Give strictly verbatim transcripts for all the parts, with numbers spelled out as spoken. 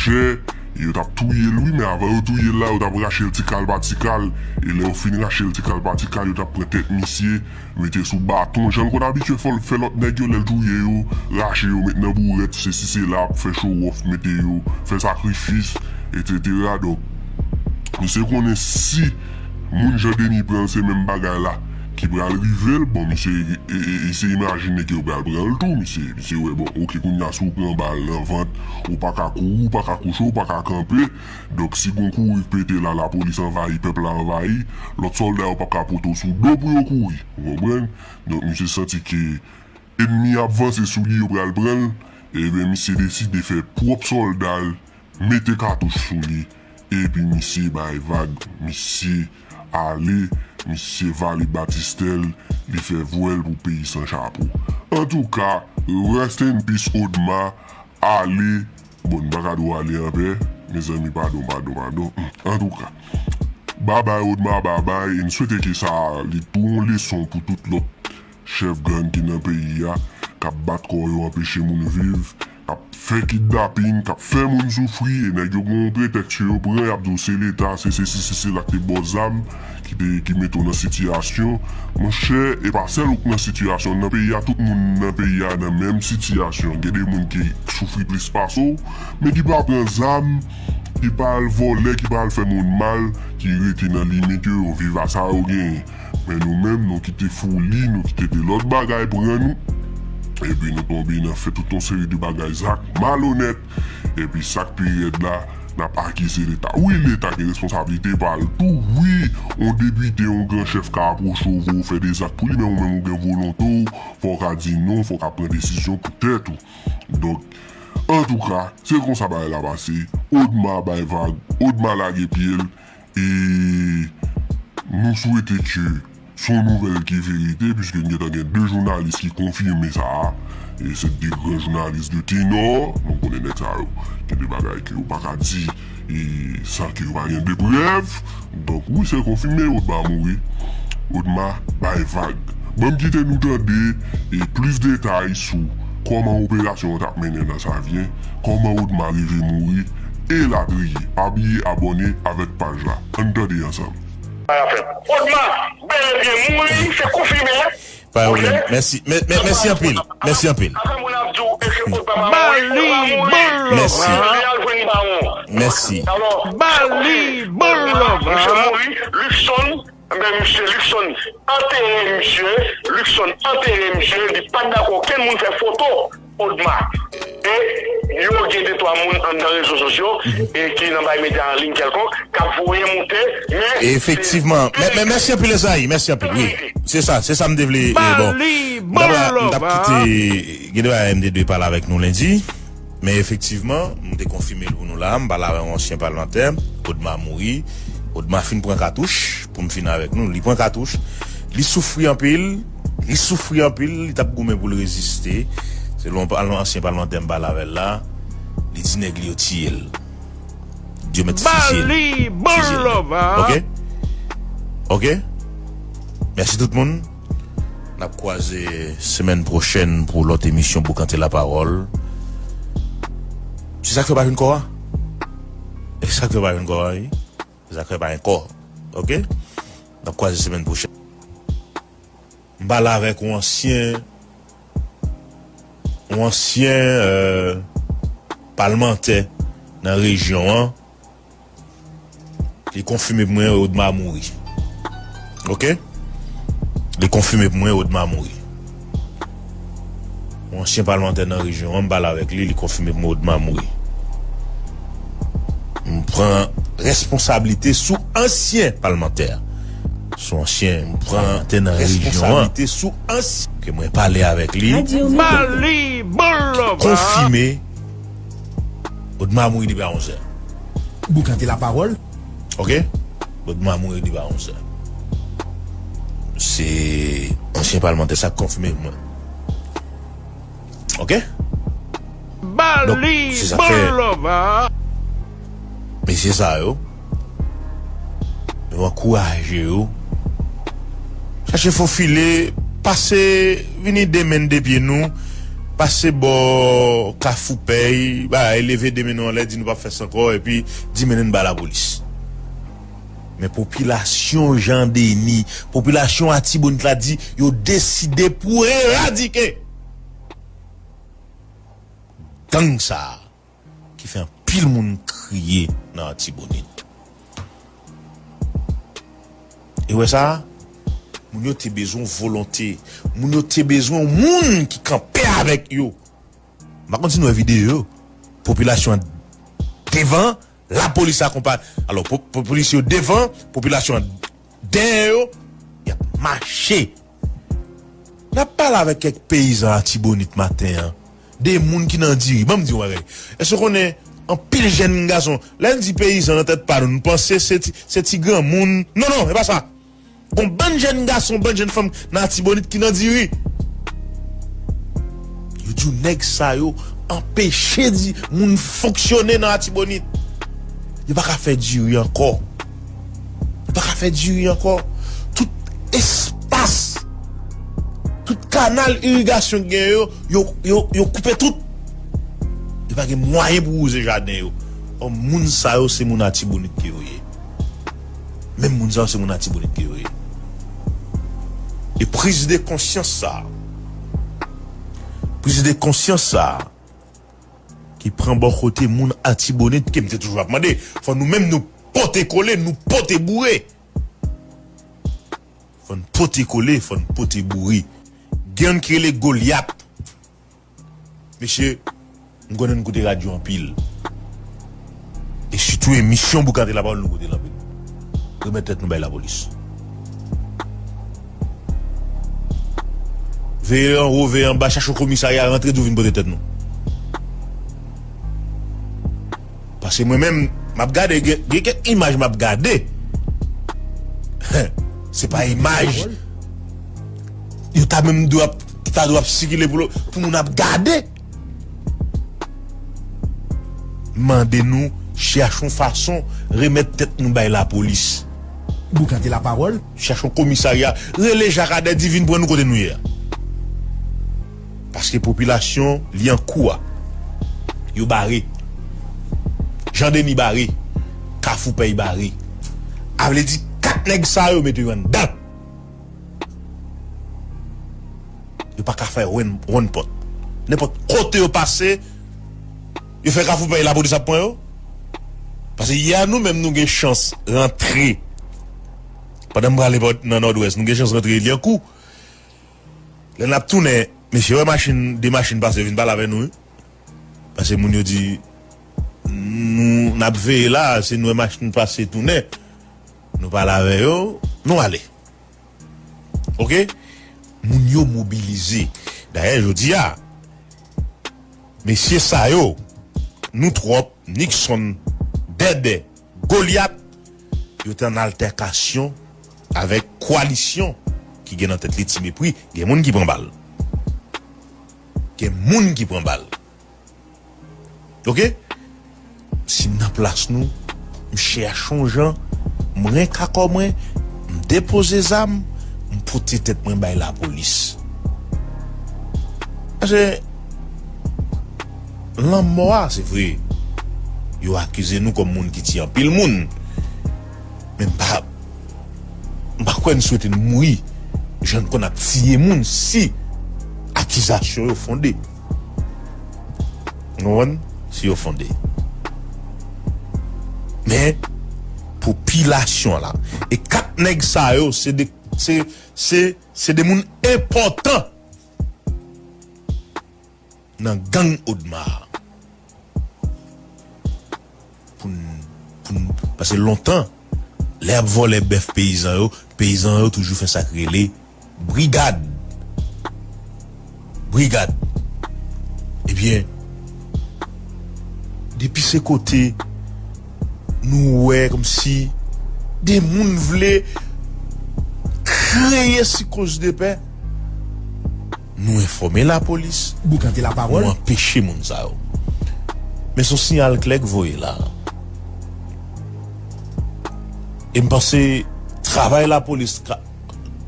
chè, e yo t ap touye l, wi, men avan yo touye l la, yo t ap rache l ti kal pa ti kal, e lè yo fin rache l ti kal pa ti kal, yo t ap pran tèt misye, mete sou baton, jan l konn abitye fè, fè lòt nèg yo, lè l touye yo, rache yo, met nan bourèt, sesi sela, ap fè show off, mete yo, fè sakrifis, etsetera. Donk, misye konnen si moun jan Denis pran l, se menm bagay la ki pral rive l. Bon, misye, e, e, e, se imajine ke yo pral pran l tou, misye, misye wè, bon, oke, kounye a, si w pran bal nan vant, ou pa ka kouri, ou pa ka kouche, ou pa ka kanpe. Donk, si gon kouri k pete la, lapolis anvayi, pèp la anvayi, lòt sòlda yo p ap ka pote w sou do pou yo kouri. Ou konprann? Donk, misye santi ke enmi ap vanse sou li, yo pral pran l. Ebyen, misye deside fè pwòp sòlda l mete katouch sou li. Epi misye bay vag, misye ale, misye vale batistè l, li fè vwèl pou peyi san chapo. Antouka, rest in peace Odma, ale, bon, n pa ka di w ale anpè, mezanmi, padon, padon, padon. Antouka, babay Odma, babay, e n swete ke sa li tou yon leson pou tout lòt chèf gang ki nan peyi a, k ap bat kò yo, anpeche moun viv, k ap fè kidnapin, k ap fè moun soufri, e nèg yo gen yon pretèks ke yo pran, y ap di w se Leta, se sesi, se sela k te ba w zam, ki te, ki mete w nan sitiyasyon. Monchè, e pa sèl ou k nan sitiyasyon. Nan peyi a, tout moun nan peyi a nan menm sitiyasyon. Gen de moun ki soufri plis pase w, men ki pa pran zam, ki pa al vòlè, ki pa al fè moun mal, ki rete nan limit yo, yo viv a sa yo genyen. Men nou menm, nou kite foli, nou kite de lòt bagay pran nou. Epi nou tonbe nan fè tout yon seri de bagay, zak malonèt. Epi sa k pi rèd la, n ap akize Leta. Wi, Leta gen responsablite pa l tou. Wi, yon depite, yon gran chèf ka apwoche w, voye w fè de zak pou li, men ou menm ou gen volonte w, fò w ka di non, fò w ka pran desizyon pou tèt ou. Donk, antouka, se konsa bagay la pase. Odma bay vag, Odma lage pye l, e nou swete ke se yon nouvèl ki verite, piske n gentan gen de jounalis ki konfime sa a. E se de gran jounalis de tenò. Nou konnen nèg sa yo, gen de bagay ke yo pa ka di, e san ke yo pa gen de prèv. Donk, wi, se konfime, Odma mouri. Odma bay vag. Ban m kite nou tande, e, plis detay sou kòman operasyon an t ap mennen nan Savyen, kòman Odma rive mouri, elatriye. Pa bliye abòne avèk paj la. Ann tande ansanm. Odma bèl e byen mouri, se konfime. Pa gen pwoblèm. Mèsi. Mè-, mè-, mèsi anpil. Mèsi anpil. Apre moun ap di w, èske Odma pa mouri? Odma mouri. Mèsi. Li al jwenn bawon. Mèsi. Alò, Bali, bon love, misye mouri, Luckson, men misye Luckson antere misye, Luckson antere misye, li pa t dakò okenn moun fè foto Odma. E yo gen de twa moun anndan rezo sosyo e ki nan bay medya an liy kèlkonk k ap voye moute, men efektivman. Men, men, mèsi anpil, Ezayi, mèsi anpil, wi. Se sa, se sa m te vle, e, bon. Bali, bon love, m t ap kite, gen de bagay m te dwe pale avèk nou lendi. Men efektivman, m te konfime l pou nou la, m pale avèk yon ansyen palmantè, Odma mouri. Odma fin pran katouch, pou m fini avèk nou, li pran katouch, li soufri anpil, li soufri anpil, li t ap goumen pou l reziste. Selon pal-, ansyen palmantè m pale avè l la, li di nèg li yo tiye l. Yo mèt fiziye l. Bali, bon love, a. Oke? Oke? Mèsi tout moun. N ap kwaze semèn pwochèn pou lòt emisyon Boukante Lapawòl. Se sa k fè pa jwenn kò a? E sa k fè pa jwenn kò a, wi. Se sa k fè pa gen kò. Oke? N ap kwaze semèn pwochèn. M pale avèk yon ansyen, yon ansyen, euh, palmantè nan rejyon an. Li konfime pou mwen Odma mouri. Oke? Li konfime pou mwen Odma mouri. Yon ansyen palmantè nan rejyon an, m pale avèk li, li konfime pou mwen Odma mouri. M pran responsablite sou ansyen palmantè. Sou ansyen, m pran palmantè nan rejyon an. Ke mwen pale avèk li. Bali, bon love, a. Konfime Odma mouri depi a onz è. Boukante Lapawòl. Oke? Odma mouri depi a onz è. Se ansyen palmantè sa k konfime pou mwen. Oke? Donk, se sa k fè mesye sa yo, yo ankouraje yo. Chache fofile, pase, vini de men de pye nou. Pase bò Kafou Pèy, bagay, leve de men nou anlè, di nou p ap fè sa ankò, epi di mennen n ba lapolis. Men popilasyon Jan Deni, popilasyon Atibonit la di yo deside pou eradike gang sa a ki fè anpil moun kriye nan Atibonit. E wè sa, moun yo te bezwen volonte. Moun yo te bezwen yon moun ki kanpe avèk yo. M pa konn si nou wè videyo yo. Popilasyon an devan, lapolis akonpay. Alò, po- po- polis yo devan, popilasyon an dèyè yo, y ap mache. N ap pale avèk kèk peyizan Atibonit maten an. De moun ki nan diri. Ban m di w yon bagay. Èske w konnen anpil jèn gason, lè n di peyizan nan tèt pa nou, nou panse se ti, se ti granmoun. Non, non, e pa sa. Gon bann jèn gason, bann jèn fanm nan Atibonit ki nan diri. Yo di w nèg sa yo anpeche di moun fonksyone nan Atibonit. Yo pa ka fè diri ankò. Yo pa ka fè diri ankò. Tout espas, tout kanal irigasyon ki gen yo, yo, yo, yo koupe tout. Yo pa gen mwayen pou wouze jaden yo. Ò, moun sa yo se moun Atibonit ke yo ye. Menm moun sa yo se moun Atibonit ke yo ye. E priz de konsyans sa, priz de konsyans sa ki pran bò kote moun Atibonit, ke m te toujou ap mande, fò nou menm nou pote kole, nou pote boure. Fò n pote kole, fò n pote boure. Gen youn ki rele Golyat. Mesye, m konnen nou koute radyo anpil. E sitou emisyon Boukante Lapawòl, nou koute l anpil. Remèt tèt nou bay lapolis. Veye anwo, veye anba, chache yon komisarya, rantre di w vin pote tèt nou. Paske mwen menm, m ap gade, gen, gen kèk imaj m ap gade. Se pa imaj yo ta menm dwe ap, ki ta dwe ap sikile pou, pou moun ap gade. Mande nou chache yon fason remèt tèt nou bay lapolis. Boukante Lapawòl. Chache yon komisarya, rele Jakadè, di vin pran nou kote nou ye a. Paske popilasyon Lyankou a, yo bare. Jan Deni bare. Kafou Pèy bare. A vle di, kat nèg sa yo mete yo anndan. Yo pa ka fè wonn, wonn pòt. Nenpòt kote yo pase, yo fè Kafou Pèy, lapolis ap pran yo. Paske yè nou menm nou gen chans rantre. Pandan m prale bò nan Nòdwès, nou gen chans rantre Lyankou. Lè n ap tounen, mesye, wè machin, de machin pase, yo vin pale avè nou, wi. Paske moun yo di, nou, n ap veye la, si nou wè machin pase tounen, nou pale avè yo, nou ale. Oke? Moun yo mobilize. Dayè, jodi a, mesye sa yo, Nou Twòp, Nixon, Dèdè, Golyat, yo te an altèkasyon avèk kowalisyon ki gen nan tèt li Ti Mepri. Gen moun ki pran bal. Gen moun ki pran bal. Oke? Si m nan plas nou, m chèche yon jan, m renk akò mwen, m depoze zam, m pote tèt mwen bay lapolis. Paske lanmò a, se vre, yo akize nou kòm moun ki tiye anpil moun. Men m pa, m pa kwè n swete n mouri jan n konn ap tiye moun si akizasyon yo fonde. Nou konprann? Si yo fonde. Men, popilasyon la, e kat nèg sa yo, se de, se, se, se de moun enpòtan nan gang Odma a. Pou n, pou n, paske lontan, lè y ap vòlè bèf peyizan yo, peyizan yo toujou fè sa k rele brigad. Brigad. Ebyen, depi se kote nou wè kòmsi de moun vle kreye sikoz de pè, nou enfòme lapolis, Boukante Lapawòl, nou anpeche moun sa yo. Men se yon siyal klè k voye la. E m panse travay lapolis, ka-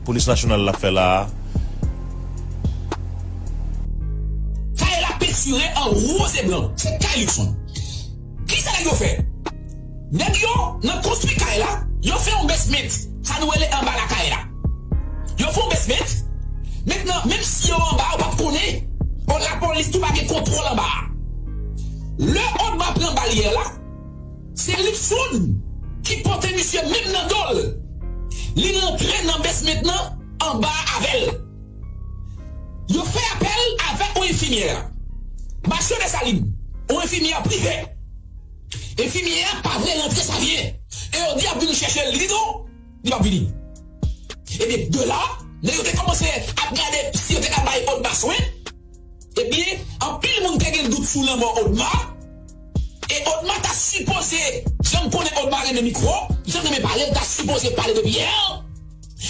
Polis Nasyonal la fè la a, pentire an woz e blan. Se kay Luckson. Kisa nèg yo fè? Nèg yo, nan konstwi kay la, yo fè yon basement. Sa nou rele anba lakay la. Yo fè yon basement. Mentnan, menm si yo anba, ou p ap konnen. O, lapolis tou pa gen kontwòl anba a. Lè Odma pran bal yè la, se Luckson ki pote misye menm nan do l. Li rantre nan basement nan anba avè l. Yo fè apèl avèk yon enfimyè. Mache Desalin, yon enfimyè prive. Enfimyè a pa vle rantre Savyen. E yo di y ap vin chèche l, li di non, li p ap vini. Ebyen, de la, nèg yo te kòmanse ap gade si yo te ka bay Odma swen. Ebyen, anpil moun te gen dout sou lanmò Odma. E Odma ta sipoze, jan m konnen Odma renmen mikwo, jan l renmen pale, l ta sipoze pale depi yè.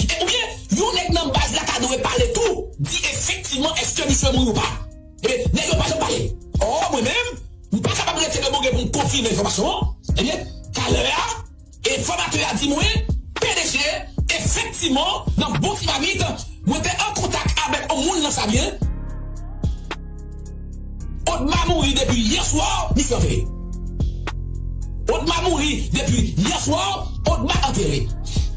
E oubyen, yon nèg nan baz la ta dwe pale tou, di efektivman èske misye mouri ou pa. Ebyen, nèg yo pa janm pale. Ò, mwen menm, m pa kapab rete debout pou m konfime enfòmasyon an. Ebyen, talè a, enfòmatè a di mwen, P D G, efektivman, nan bon ti mamit, mwen te an kontak avèk yon moun nan Savyen. Odma mouri depi yè swa, misye antere. Odma mouri depi yè swa, Odma antere.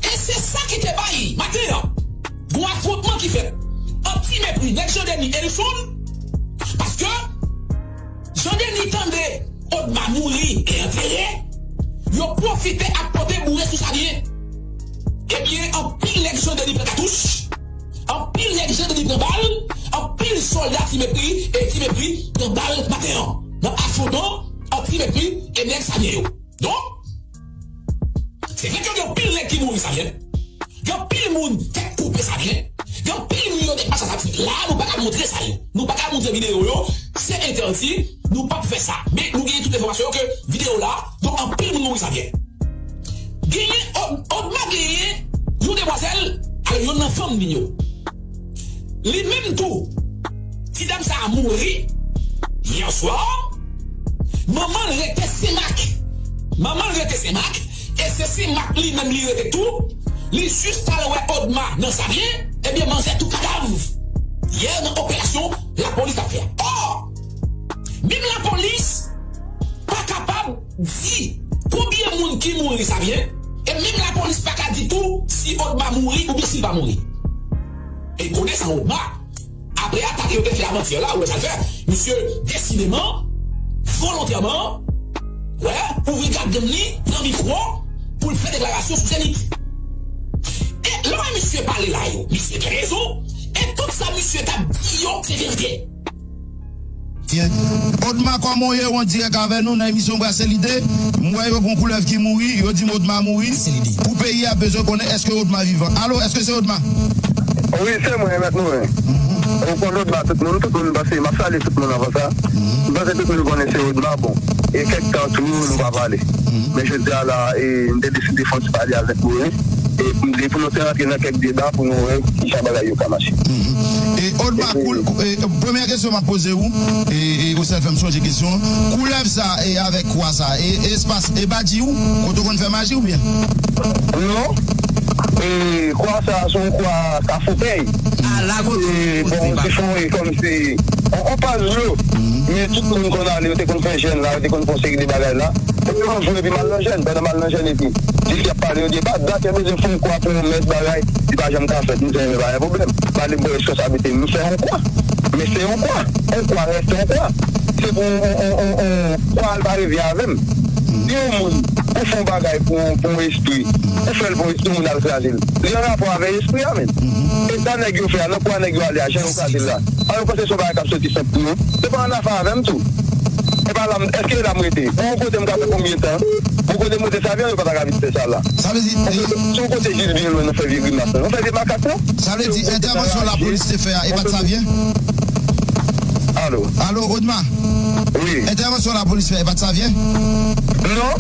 E se sa ki te bay maten an gon afwontman ki fèt ant Ti Mepri, nèg Jan Deni e Luckson, paske Jan Deni tande Odma mouri e antere, yo pwofite ap pote boure sou Savyen. Ebyen, anpil nèg Jan Deni pran katouch, anpil nèg Jan Deni pran bal, anpil sòlda Ti Mepri, e Ti Mepri pran bal maten an, nan afwontman ant Ti Mepri e nèg Savyen yo. Donk, se vre ke gen anpil nèg ki mouri Savyen. Gen anpil moun tèt koupe Savyen. Gen anpil moun yo te pase sa. La, nou pa ka montre sa yo. Nou pa ka montre videyo yo. Se entèdi. Nou p ap fè sa. Men nou genyen tout enfòmasyon yo ke videyo la. Donk, anpil moun mouri Savyen. Genyen, Od-, Odma genyen yon demwazèl, alò, yonn nan fanm li yo. Li menm tou, ti dam sa a mouri yè swa. Manman l rete Senmak. Manman l rete Senmak. E se Senmak li menm li rete tou. Li jis t al wè Odma nan Savyen. Ebyen, manzè tou kadav. Yè nan operasyon lapolis t ap fè a. Ò! Menm lapolis pa kapab di konbyen moun ki mouri Savyen, e menm lapolis pa ka di tou si Odma mouri oubyen si l pa mouri. E konnen sa Odma, apre atak yo te fè avantyè la, ou wè sa l fè, misye desideman, volontèman, wè, ouvri gad gang li, pran mikwo, pou l fè deklarasyon sou Zenith. E lè w wè misye pale la yo, misye gen rezon, e tout sa misye t ap di yo, se verite. Odma, kòman w ye? Ou an dirèk avè nou nan emisyon Brase Lide. M wè yo gon koulèv ki mouri, yo di m Odma mouri. Pou peyi a bezwen konnen èske Odma vivan. Alo, èske se Odma? Wi, se mwen, Mèt Morin. Ou konn Odma, tout moun, tout moun panse, m ap salye tout moun anvan sa. M panse tout moun konnen se Odma, bon. E kèk tan tou, nou pa pale. Men jodi a la, e, m te deside fè yon ti pale avèk Morin. E pou, e pou nou te rantre nan kèk deba pou nou wè kijan bagay yo ka mache. E Odma, kou-, e, premyè kesyon m ap poze w, e, e, ou sèl fè m sonje kesyon an. Koulèv sa, e, avèk kwa sa, e, e espas, e badji w, kote w konn fè maji oubyen? Non. E kwa sa, se yon kwa Kafou Pèy. E, bon, se fon, e, kòmsi, on, on paz yo. Men tout moun konn ale, yo te konn fè jèn la, yo te konn fè yon seri de bagay la. Epi yon jou, epi m al nan jèn. Pandan m al nan jèn, epi, di fi ap pale, yo di, epa, dat yo bezwen fè yon kwa pou yon mès bagay, li pa janm ka fèt. M di, men pa gen pwoblèm. Pale m pran responsablite m, m fè yon kwa. Men se yon kwa. Yon kwa rete yon kwa. Se pou yon, yon, yon, yon, yon kwa al pa revyen avè m. Si yon moun, ou fè yon bagay pou, pou yon espri, ou fè l pou yon espri, moun al kraze l. Li an rapò avèk espri a, men. E sa nèg yo fè a, nan kwa nèg yo ale a, jan yo kraze l la. A, yo panse se yon bagay k ap soti senp pou yo. Se pa annafè avè m tou. E pa la m, èske e la m rete? Pou yon kote m ka fè konbyen tan? Pou kote m rete Savyen, yo pa ta ka vin fè sa la. Sa vle di, e, si yon kote jis byen lwen, nou fè vye grimas la. Nou fè vye makak la. Sa vle di, entèvansyon lapolis te fè a, e pa t Savyen? Alo? Alo, Odma? Wi. Entèvansyon lapolis fè, e pa t Savyen? Non.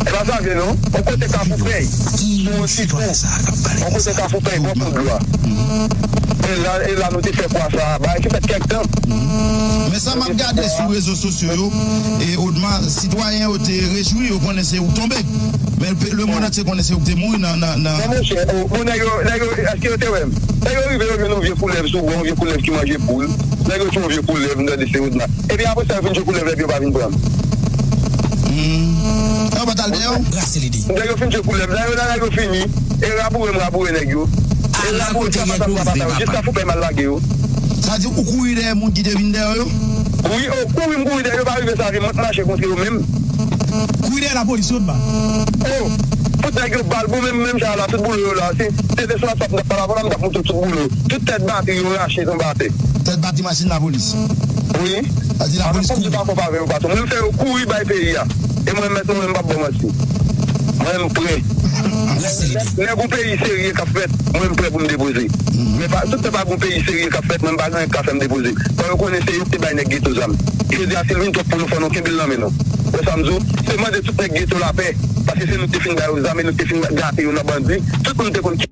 E pa Savyen, non. Yon kote Kafou Pèy. Yon ti tou. Yon kote Kafou Pèy, bò kout dlo a. E la, e la nou te fè kwa sa a. Bagay ki fèt kèk tan. Men sa M ap gade sou rezo sosyo yo, e Odma, sitwayen yo te rejwi, yo konnen se ou k tonbe. Men pe- lemonn antye konnen se ou k te mouri nan, nan, nan. Men monchè, o, bon, nèg yo, nèg yo, èske yo te wè m? Nèg yo rive, yo jwenn yon vye koulèv sou bò, yon vye koulèv ki manje poul. Nèg yo tchwe yon vye koulèv, m tande se Odma. Epi apre sa, yo fin tchwe koulèv, epi yo pa vin pran m. Hmm. Yo pa t al dèyè w? Brase lide. Nèg yo fin tchwe koulèv, nèg yo, nèg yo fini. E raboure m, raboure nèg yo. E raboure, trapatap, trapatap, jiska foutbòl m al lage yo. Sa di ou kouri dèyè moun ki te vin dèyè yo? Wi, o, kouri m kouri dèyè yo, pa rive sa, mwen k mache kontre yo menm. Kouri dèyè lapolis yo, ba. O, tout nèg yo bal, bon, menm, menm jan la, tout boulo yo la. Si se te sou asfalt m t ap pale avè w la, m t ap montre w tout boulo yo. Tout tèt batri yo rache tonbe atè. Tèt batri machin lapolis. Wi. Sa di lapolis kouri. Mwen fè yo kouri bay peyi a. E mwen mèt mwen, mwen p ap ba w manti. Mwen m prè. Nèg yon peyi serye k ap fèt, mwen m prè pou m depoze. Men pa, tout tan pa gen yon peyi serye k ap fèt, mwen m pa gen anyen k ka fè m depoze. Fò yo konnen se yo ki te bay nèg geto zam. Jodi a, si l vin twòp pou nou, fò nou kenbe l nan men nou. Wè sa m di w? Se mande tout nèg geto lapè. Paske se nou ki te fin ba yo zam e nou ki te fin gate yo nan bandi. Tout moun te konn ki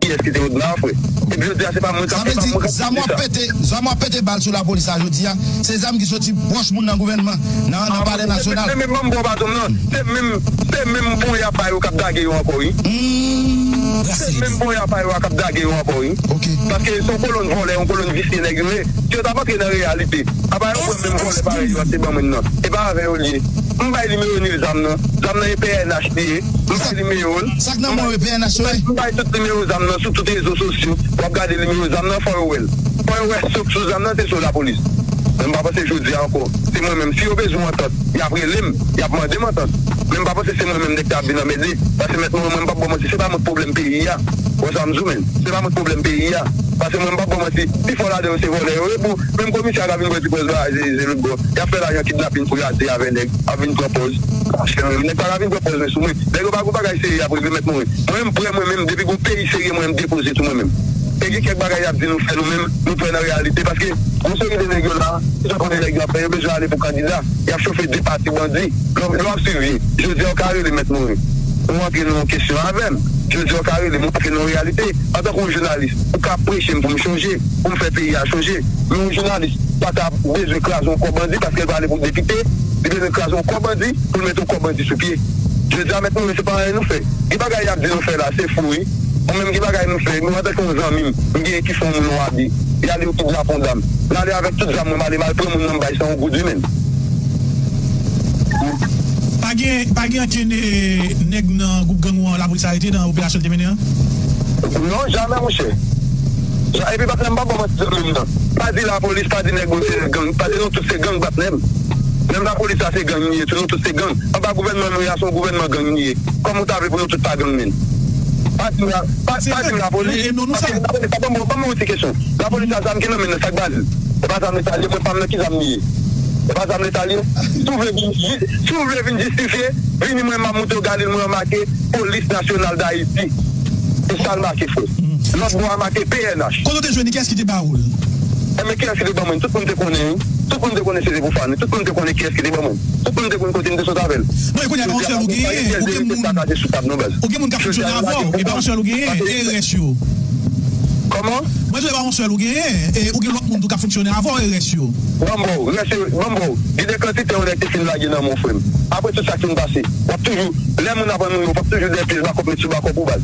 Kiyès ki te Odma, frè? Epi jodi a, se pa mwen k ap, se pa mwen k ap di sa. Sa vle di, zam w ap pete, zam w ap pete bal sou lapolis la jodi a, se zam ki soti pwòch moun nan gouvènman, nan, nan palè nasyonal. Se menm manm bò baton nan, se menm, se menm bon y ap ba yo k ap dage yo ankò, wi. Hmm. Se menm bon y ap ba yo a k ap dage yo ankò, wi. Ok. Paske se yon kolonn vòlè, yon kolonn visye nèg yo ye. Si yo t ap antre nan reyalite, apa yo pran menm vòlè parèy yo a te ban mwen nan? E pa avè yo l ye. M bay nimewo ni zam nan. Zam nan e P N H li ye. M bay nimewo l. Sa k nan men w e P N H yo ye? M bay tout nimewo zam nan sou tout rezo sosyo. W ap gade nimewo zam nan, fò yo wè l. Fò yo wè si w sou zam nan, se sou lapolis. Men m pa panse jodi a ankò. Se mwen menm. Si yo bezwen antant, y ap rele m, y ap mande m antant. Men m pa panse se mwen menm nèg k ap vin anmède. Paske mèt mwen, mwen m p ap ba w manti, se pa mwen k pwoblèm peyi a. Wè sa m di w, men. Se pa mwen k pwoblèm peyi a. Paske mwen m p ap ba w manti, pifò ladan yo se vòlè yo ye. Bon, menm komisè a ka vin pran ti pòz la, se, se lòt bò. Y ap fè lajan kidnapin pou y al di avè nèg, ap vin pran pòz. Nèg pa ka vin pran pòz men sou mwen. Nèg yo pa gon bagay serye y ap regle mèt mwen. Mwen m prè mwen menm, depi gon peyi serye mwen m depoze tou mwen menm. E gen kèk bagay y ap di nou fè nou menm, nou prè nan reyalite. Paske gon seri de nèg yo la, ki sot kote nèg yo ap fè, yo bezwen ale pou kandida. Y ap chofe de pati bandi. Lè w ap swiv li, jodi a w ka rele mèt Morin. Ou antre nan yon kesyon avè m. Jodi a w ka rele m, ou antre nan yon reyalite. Antanke yon jounalis, ou ka preche m pou m chonje, pou m fè peyi a chonje. Men yon jounalis pa ka bezwen kraze yon kò bandi paske l prale pou depite, li bezwen kraze yon kò bandi pou l mete yon kò bandi sou pye. Jodi a mèt Morin, se pa anyen nou fè. Gen bagay y ap di nou fè la, se fou wi. Ou menm gen bagay nou fè, nou antanke yon zanmi m, m genyen ki fè yon moun yon abi. Y ale yo tout drapo dam. L ale avèk tout zam mwen, m ale m al pran moun nan m bay san yon goud wi menm. Pa gen, pa gen ankenn eh, nèg nan gwoup gang ou an lapolis arete nan operasyon l te mennen an? Non, jamè monchè. Ja- Epi patnè m pa ba w manti zanmi m nan. Pa di lapolis, pa di nèg yo se gang, pa di nou tout se gang patnè m. Menm lapolis la se gang li ye, tou nou tout se gang. Anba gouvènman nou ye a se yon gouvènman gang li ye. Kòman w ta vle pou nou tout pa gang menm? Pa di m la, pa, pa di m lapolis. Paske lapolis la, ban m, ban m yon ti kesyon. Lapolis la zam ki nan men l nan sa k ba l li? E pa zam leta li ye, mwen pa m nan ki zam li ye. E pa zam leta li ye. Si w vle vin, si w vle vin jistifye, vini mwen m ap montre w galil mwen an make Polis Nasyonal d Ayiti. Se sa l make frè. Lòt bò a make P N H. Kote w te jwenn li? Kiyès ki te ba ou l? Enben kiyès ki te ban mwen? Tout moun te konnen wi. Tout moun te konnen se te pou Fani. Tout moun te konnen kiyès ki te ban mwen. Tout moun te konn kote m te sot avè l. Non, e kounye a, e pa yon sèl ou genyen, ou gen moun, ou gen moun k ap fonksyone avè w, e pa yon sèl ou genyen, e rès yo. Kòman? Mwen di w e pa yon sèl ou genyen, e ou gen lòt moun tou k ap fonksyone avè w, e rès yo. Ban m ba w, rès yo, ban m ba w. Gen de kantite yon nèg te fin lage nan men w, frè m. Apre tout sa k fin pase, w ap toujou, lè moun ap annuye w, w ap toujou dèyè pye l bakòp met sou bakòp ou baz.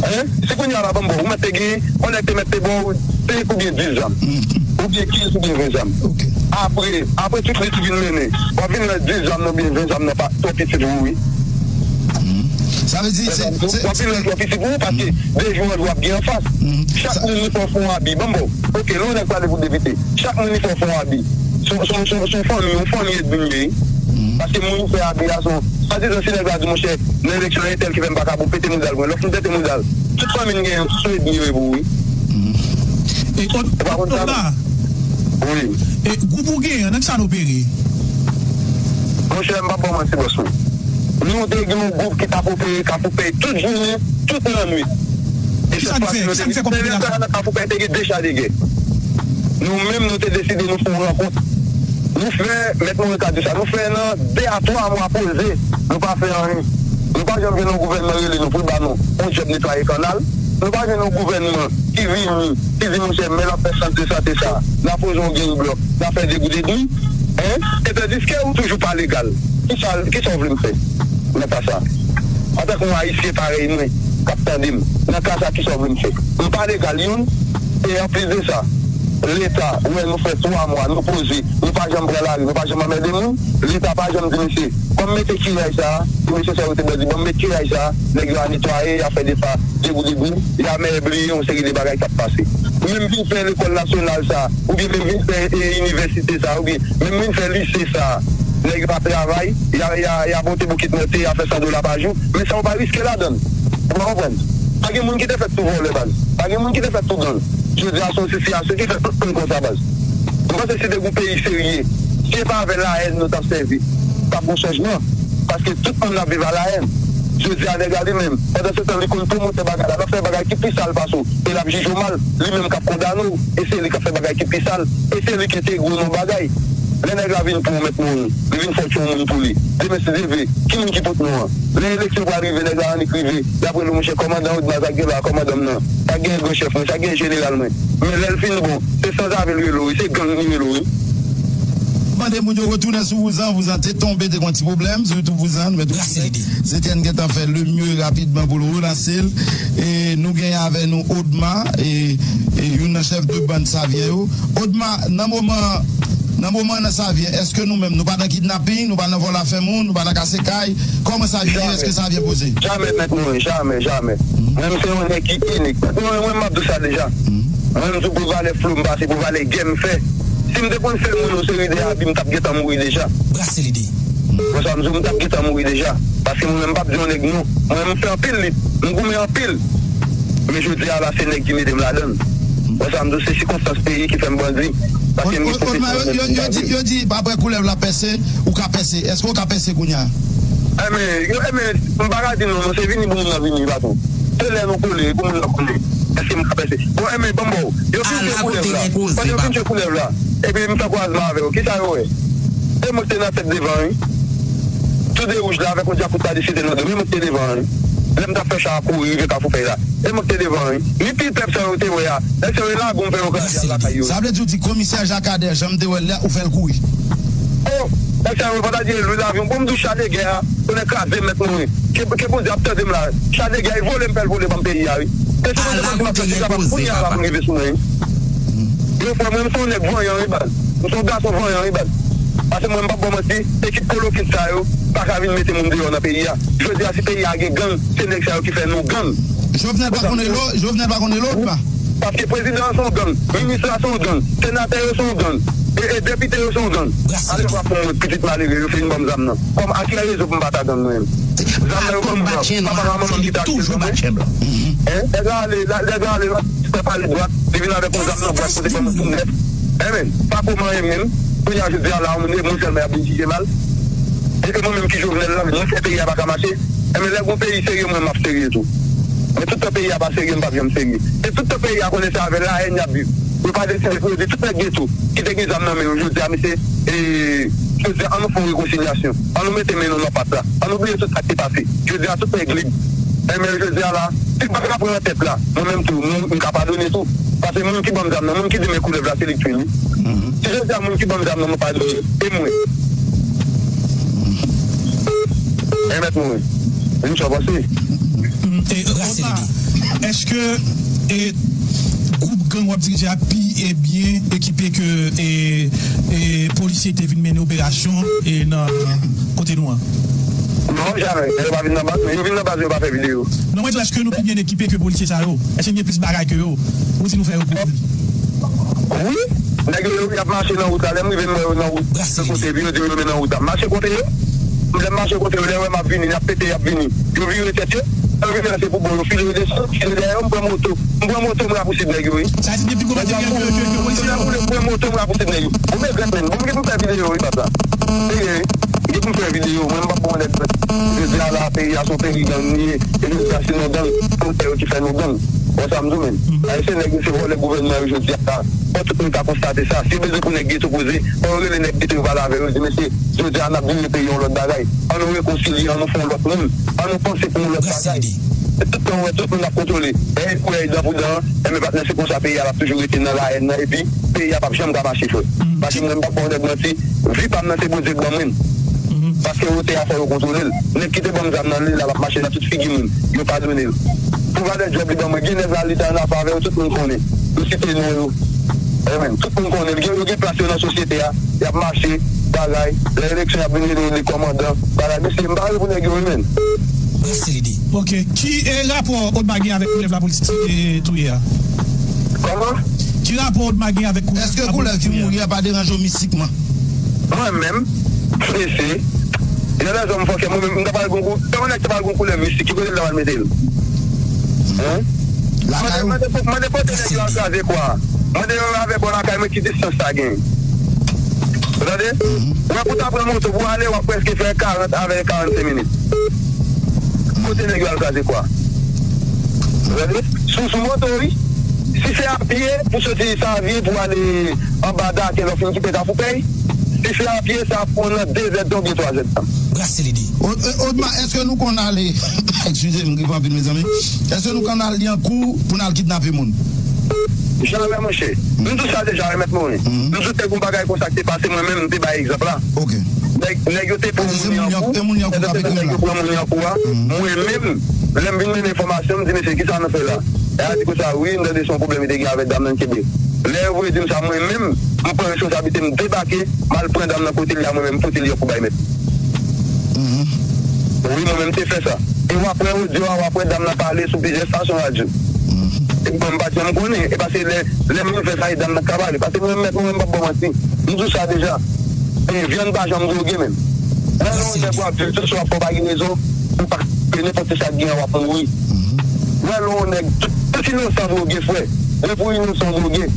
Hein? Si kounye a la, ban m ba w, ou mèt te gen, yon nèg te mèt te ba w senk oubyen dis zam. Oubyen kenz oubyen ven zam. Apre, apre tout li tou vin mennen. W ap vin wè dis zam nan oubyen ven zam nan pa twò piti pou ou wi. Sa vle di, se, se, w ap vin wè l twò piti pou ou paske de jou an jou w ap gen anfas. Chak moun li fè w fè yon abi. Ban m ba w. Ok, lè yon nèg prale pou depite, chak moun li fè w fè yon abi. Se, se, se, se yon fanmi, yon fanmi edmi l ye wi. Paske moun li fè abi a, se yon, swadizan si nèg la di, monchè, nan eleksyon entèl ki fè m pa ka bon, pete mouda l pou mwen. Lè w fin pete mouda l, tout fanmi n genyen, tout se edmi yo ye pou ou wi. E, ou pa konn sa non? Wi. E gwoup ou genyen an, nan kisa l opere? Monchè, m p ap ba w manti, bòs mwen. Nou te gen yon gwoup ki t ap opere Kafou Pèy tout jounen, tout lannwit. E sèt fwa si nou te gen nan Kafou Pèy, te gen de cha de gè. Nou menm, nou te deside nou fè yon rankont. Nou fè, mèt Morin ka di sa, nou fè nan de a twa mwa poze, nou pa fè anyen. Nou pa janm jwenn yon gouvènman rele nou pou l ba nou yon djòb netwaye kannal. Nou pa jwenn yon gouvènman ki vini, ki di, monchè, men l ap fè sant de sante sa, n a poze yon grenn blòk, n a fè degou degou, en? E tandiske ou toujou pa legal. Kisa, kisa w vle m fè nan ka sa? Antanke yon Ayisyen parèy mwen, k ap tande m, nan ka sa, kisa w vle m fè? M pa legal, youn, e anplis de sa, Leta wè nou fè twa mwa, nou poze, nou pa janm pran lari, nou pa janm anmède moun. Leta pa janm di, mesye, ban m mete kiray sa a, pou mesye sa yo te bandi, ban m met kiray sa a, nèg yo a netwaye, y a fè defa, degou degou, y a mèbliye yon seri de bagay k ap pase. Menm vin fè lekòl nasyonal sa a, oubyen menm vin fè, e, inivèsite sa a, oubyen menm vin fè lise sa a, nèg yo ap travay, y a, y a, y a pote bokit nan te, y a fè san dola pa jou, men sa yo pa riske ladan l. Ou pa konprann? Pa gen moun ki te fèt tou vòlè, baz. Pa gen moun ki te fèt tou gang. Jodi a, se yon sitiyasyon ki fè tout moun konsa, baz. M panse si te gen yon peyi serye, si se pa avè lahèn nou t ap sèvi, t ap gen chanjman. Paske tout moun ap viv a lahèn. Jodi a, nèg la li menm, pandan se tan, li konn pwomotè bagay la, l ap fè bagay ki pi sal pase w, e l ap jije w mal, li menm k ap kondane w, e se li k ap fè bagay ki pi sal, e se li ki entegre w nan bagay. Lè nèg la vin pou ou, mèt Morin, li vin fè w tchon moun pou li. Demen, si Dye vle, ki moun ki pot non an? Lè eleksyon pral rive, nèg la annik rive, y ap rele w, monchè, kòmandan Odma, sa k gen la, kòmandan m nan. Sa k gen, gran chèf mwen, sa k gen, jeneral mwen. Men lè l fin bon, se sanzave l rele w, wi, se gang li rele w, wi. Mande moun yo retounen sou Vouzan. Vouzan te tonbe, te gen yon ti pwoblèm sou YouTube Vouzan. Nou mèt retounen. Se Etienne gentan fè le mieux rapidman pou l relanse l. E nou gen avè nou Odma, e, e youn nan chèf de bann Savyen yo. Odma, nan moman, nan moman nan Savyen, èske nou menm, nou pa nan kidnaping, nou pa nan vòl afè moun, nou pa nan kase kay? Kòman Savyen ye? Èske Savyen poze? Jamè, mèt Morin, jamè, jamè. Mwen, m se yon nèg ki inik. Mwen, mwen, m ap di w sa deja. Mwen, m sou pou valè flo m pase, pou valè gè m fè. Si m te konn fè moun yon seri de abi, m t ap gentan mouri deja. Brase lide. Konsa, m di w, m t ap gentan mouri deja. Paske mwen menm, m p ap di yon nèg non. Mwen, m fè anpil lit. M goumen anpil. Men jodi a la, se nèg ki mete m ladan l. Konsa, m di w, se sikonstans peyi ki fè m bandi. Paske m gen pwofesyon yo, yo, yo di, yo di, pa apre koulèv la pèse, ou ka pèse. Èske w ka pèse kounye a? Enben, yo, enben, m pa ka di non, non, se vini pou moun nan vini, patwon. Se lè nou kole, pou moun nan kole. Èske m ka pèse? Bon, enben, ban m ba w. Yo fin jwe koulèv la. Pandan yo fin jwe koulèv la, epi m fè kwazman avè yo. Kisa yo wè? Se mwen ki te nan tèt devan, wi. Tou de wouj la, avèk yon dyakout pa deside nan do m. E mwen ki te devan, wi. Lè m t ap fè cha a kouri, rive Kafou Fèy la. E mwen ki te devan, wi. Ni pi pèp sa yo te wè a. Nèg sa yo lage m fè yo kraze al lakay yo. Sa vle di w di komisè Jakadè, jan m te wè l la, ou fè l kouri? Oh, nèg sa yo pa ta di lwi lavyon. Bon, m di w cha de gè a, konnen kraze mèt mwen. Ke, ke Bondye ap tande m la. Cha de gè a, vole m fè l vole ban m peyi a, wi. E se mwen ki bandi m ap fè, se kapab kounye a la pou m rive sou mwen, wi. Yo, frè mwen, m se yon nèg vanyan, wi, baz. M se yon gason vanyan, wi, baz. Paske mwen, m p ap ba w manti, ekip kolokit sa yo pa ka vin mete moun deyò nan peyi a. Jodi a, si peyi a gen gang, se nèg sa yo ki fè nou gang. Jovenel pa konn rele w, Jovenel pa konn rele w, pa? Paske prezidan an se yon gang, minis la se yon gang, senatè yo se yon gang, e, e depite yo se yon gang. Alè w ap fè yon pitit malere, yo fin ban m zam nan. Kòm, a ki rezon pou m pa ta gang mwen menm? Zam nan yo ban m pran. Papa ak manman m ki ta achte l ban mwen. Hein? Nèg la ale, la, nèg la ale, la, fè pale dwat, li vin avèk yon zam nan bwat kote ban m tou nèf. Hein, men, pa pou manyen menm. Kounye a, jodi a la, moun, moun sèlman y ap vin jije mal. E ke mwen menm ki Jovenel la, mwen fè peyi a pa ka mache. Enben, lè gon peyi serye, mwen, m ap serye tou. Men tout tan peyi a pa serye, m p ap janm serye. E tout tan peyi a konnen se avè lahèn y ap viv. Yo pa deside pou yo di tout nèg geto ki te gen zam nan men yo jodi a, mesye, e, jodi a, an nou fè yon rekonsilyasyon. An nou mete men nou nan pat la. An nou bliye tout sa ki te pase. Jodi a, tout nèg lib. Enben, jodi a la, si m pa ka pran tèt la, mwen menm tou, mwen, m ka padone tou. Paske moun ki ban m zam nan, moun ki di men koulèv la, se li k tiye l, wi. Si jodi a, moun ki ban m zam nan, mwen padone, e mwen. E mèt mwen. Vin sa w panse. E, Odma, èske, e, gwoup gang w ap dirije a pi, e, byen ekipe ke, e, e, polisye ki te vin mennen operasyon, e, nan kote nou an? Non, jamè. Yo pa vin nan baz mwen. Yo vin nan baz mwen, yo pa fè videyo. Non, mwen di w, èske nou pi byen ekipe ke polisye sa yo? Èske n gen plis bagay ke yo? Ou di nou fè yo kouri? Wi. Nèg yo, y ap mache nan wout la. Lè m rive, m wè yo nan wout. Nan kote, epi yo di yo men nan wout la. M mache kote yo. Lè m mache kote yo, lè yo wè m ap vini, y ap pete, y ap vini. Yo vire tèt yo. Lè yo vire, se pou bon, yo file yo desann, file dèyè yo, m pran moto. M pran moto, m rapousiv nèg yo, wi. Sa di depi gwo materyo ke, ke, ke polisye yo. M pran moto, m rapousiv nèg yo. Ou men grèt menm. Bon, m gen pou m fè videyo, wi, papa. Serye, wi. M gen pou m fè videyo. Mwen, m p ap bon nèg. Jodi a la, peyi a se yon peyi gang li ye. E jodi a, se nou gang. Polisye yo ki fè nou gang. Wè sa m di w, menm. Ayisyen nèg yo se vòlè gouvènman yo jodi a la. Fò tout moun ka konstate sa. Si yo bezwen pou nèg geto poze, fò yo rele nèg geto yo pale avè yo, di, mesye, jodi a n ap vire peyi a yon lòt bagay. An nou rekonsilye, an nou fè yon lòt moun. An nou panse pou yon lòt bagay. Tout tan ou wè tout moun ap kontwole. Lè ou wè dan pou dan, enben patnè, se konsa peyi a ap toujou rete nan lahèn nan, epi peyi a p ap janm ka mache, frè. Paske mwen, m p ap ba w nèg manti, vi pa m nan se Bondye k ban mwen l. Paske otè a fò yo kontwole l. Nèg ki te ban m zam nan, li la, l ap mache nan tout figi moun. Yo padone l. Pou valè djòb li ban mwen, gen nèg la, li te annafè avè yo, tout moun konnen. Yo site non yo. Wi, men, tout moun konnen. Gen, yo gen plas yo nan sosyete a. Y ap mache, bagay. Lè eleksyon, y ap vin rele yo de kòmandan. Bagay, mesye, m pa rele pou nèg yo, wi, men. Brasili di. Ok, ki e, rapò Odma gen avèk koulèv lapolis e, touye a? Kòman? Ki rapò Odma gen avèk koulèv lapolis touye a? Èske koulèv ki mouri a pa deranje w mistikman? Mwen menm, mesye, gen lèzòm fòkè, mwen menm, m ta pral gon kou, kòman nèg ta pral gon koulèv mistik, ki kote l ta pral mete l? Hein? Mande, mande, mande kote nèg yo al kraze kwa a. Mande yo avè bò lakay mwen ki distans sa gen. Ou tande? Ou wè pou ta pran moto pou ale, w ap prèske fè karant avè karannsenk minit. Kote nèg yo al kraze kwa? Ou tande? Sou, sou moto, wi. Si se a pye, pou soti Savyen, pou ale anba Dakè, lè w fin kite Kafou Pèy, si se a pye, sa ap pran w nan de zèdtan oubyen twa zèdtan. Brasili di. O-, e, Odma, èske nou konn ale, eskize m, gripe anpil, mezanmi. Èske nou konn al Lyankou pou n al kidnape moun? Jamè, monchè. M di w sa deja, wi, Mèt Morin. M di w te gon bagay konsa ki te pase, mwen menm, m te bay egzanp la. Ok. Nèg, nèg yo te pran moun Lyankou, nèg yo te fè nèg yo pran moun Lyankou a. Mwen menm, lè m vin mennen enfòmasyon, m di, "Mesye, kisa nou fè la?" Nèg la di konsa, "Wi, m tande se yon pwoblèm li te gen avèk dam nan, kenbe." Lè yo voye di m sa, mwen menm, m pran responsablite, m debake, m al pran dam nan kote l la, mwen menm, m pote l Lyankou bay mèt. Wi, mwen menm, m te fè sa. E w ap wè odyo a, w ap wè dam nan pale sou plizyè estasyon radyo. E bon, m pa t janm konnen. E paske lè, lè m vin fè sa, e dam nan k ap pale. Paske mwen menm, mèt mwen menm, m p ap ba w manti. M di w sa deja. E vyann pa janm dwoge menm. Lè yon nèg w ap viv tout sa w ap fè w pa gen rezon, ou pa, nenpòt ki sa k gen an w ap mouri. Lè yon nèg, tout, tout inosan dwoge, frè. Depi w inosan w dwoge.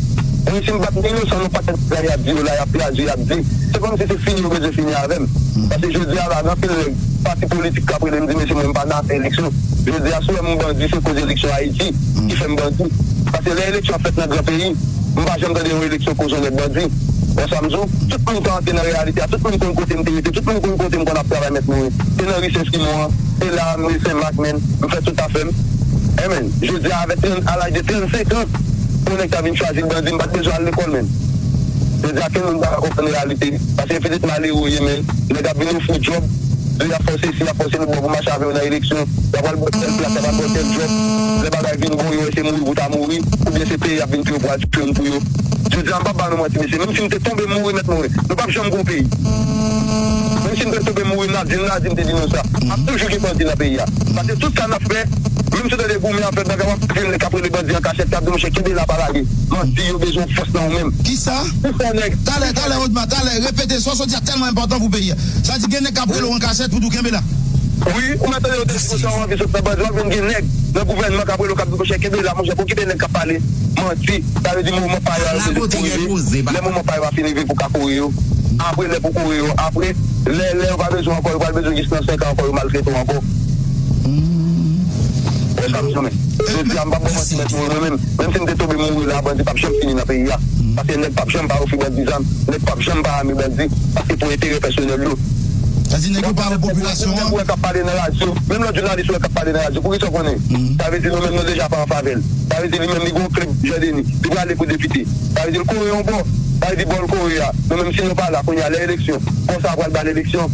Mwen si m pa t inosan, nou pa t ap di sa y ap di yo la, y ap tradui, y ap di. Se kòmsi se fini yo bezwen fini avè m. Paske jodi a la, gen anpil nèg, pati politik k ap rele m di, "Mesye, mwen m pa nan afè eleksyon." Jodi a, si w wè m bandi, se koz eleksyon Ayiti ki fè m bandi. Paske lè eleksyon ap fèt nan gran peyi, m pa janm tande yon eleksyon koz yon nèg bandi. Wè sa m di w? Tout moun ka antre nan reyalite a, tout moun konn kote m te rete, tout moun konn kote m konn ap travay, Mèt Morin. Se nan ri Sen Simon an, se la, m ri Sen Mak, men, m fè tout afè m. Amen. Jodi a, avèk trant, a laj de trannsenk an, pou yon nèg ta vin chwazi l bandi, m pa t bezwen al lekòl, men. Jodi a, kenn moun pa ka konprann reyalite. Paske pitit malere w ye, men. Nèg ap vin ofri w djòb. Yo, y ap fè w sesi, y ap fè w sesi, bon, pou mache avè w nan eleksyon. Y ap al ba w tèl plas, y ap al ba w tèl djòb. Lè bagay vin bon, yo wè se mouri pou w ta mouri. Oubyen se peye y ap vin touye w pou al touye moun pou yo. Jodi a, m p ap ba nou manti, mesye. Menm si m te tonbe mouri, Mèt Morin, nou p ap janm gon peyi. Menm si m te tonbe mouri, Nadine, Nadine te di nou sa. Ap toujou gen bandi nan peyi a. Paske tout sa n ap fè, menm si w tande goumen ap fèt, bagay w ap jwenn nèg k ap rele bandi an kachèt, k ap di, "Monchè, kenbe la, pa lage." Manti, yo bezwen fòs nan ou menm. Kisa? Ou fè nèg. Talè, talè, Odma, talè, repete, sa w sot di a tèlman enpòtan pou peyi a. Sa di gen nèg k ap rele w an kachèt pou di w kenbe la. Wi, ou mèt tande yo te di konsa, w anvi sot nan bandi, w ap jwenn gen nèg nan gouvènman k ap rele w, k ap di, "Monchè, kenbe la, monchè, pou kenbe nèg k ap pale." Manti. Sa vle di moman pa yo a, yo bezwen pou rive. Lè moman pa yo a fin rive pou ka kore yo. Apre, lè pou kore yo. Apre, lè, lè yo pa bezwen ankò, yo pral bezwen jis nan senk an ankò, yo maltrete w ankò. Wè sa m di w, men. Jodi a, m p ap ba w manti, Mèt Morin, mwen menm, menm si m te tonbe mouri la, bandi p ap janm fini nan peyi a. Paske nèg p ap janm pa ofri bandi zam, nèg p ap janm pa ame bandi, paske pou enterè pèsonèl yo. Sa di nèg yo pa nan popilasyon an. Nèg ou wè k ap pale nan radyo, menm lòt jounalis ou wè k ap pale nan radyo, poukisa w konnen? Sa vle di nou menm nou deja pa an favè l. Sa vle di li menm li gen yon klib Jan Deni, li prale pou depite. Sa vle di l kore yon bò. Sa vle di bò l kore a, nou menm si nou pa la kounye a lè eleksyon, bò sa a pral ba l eleksyon.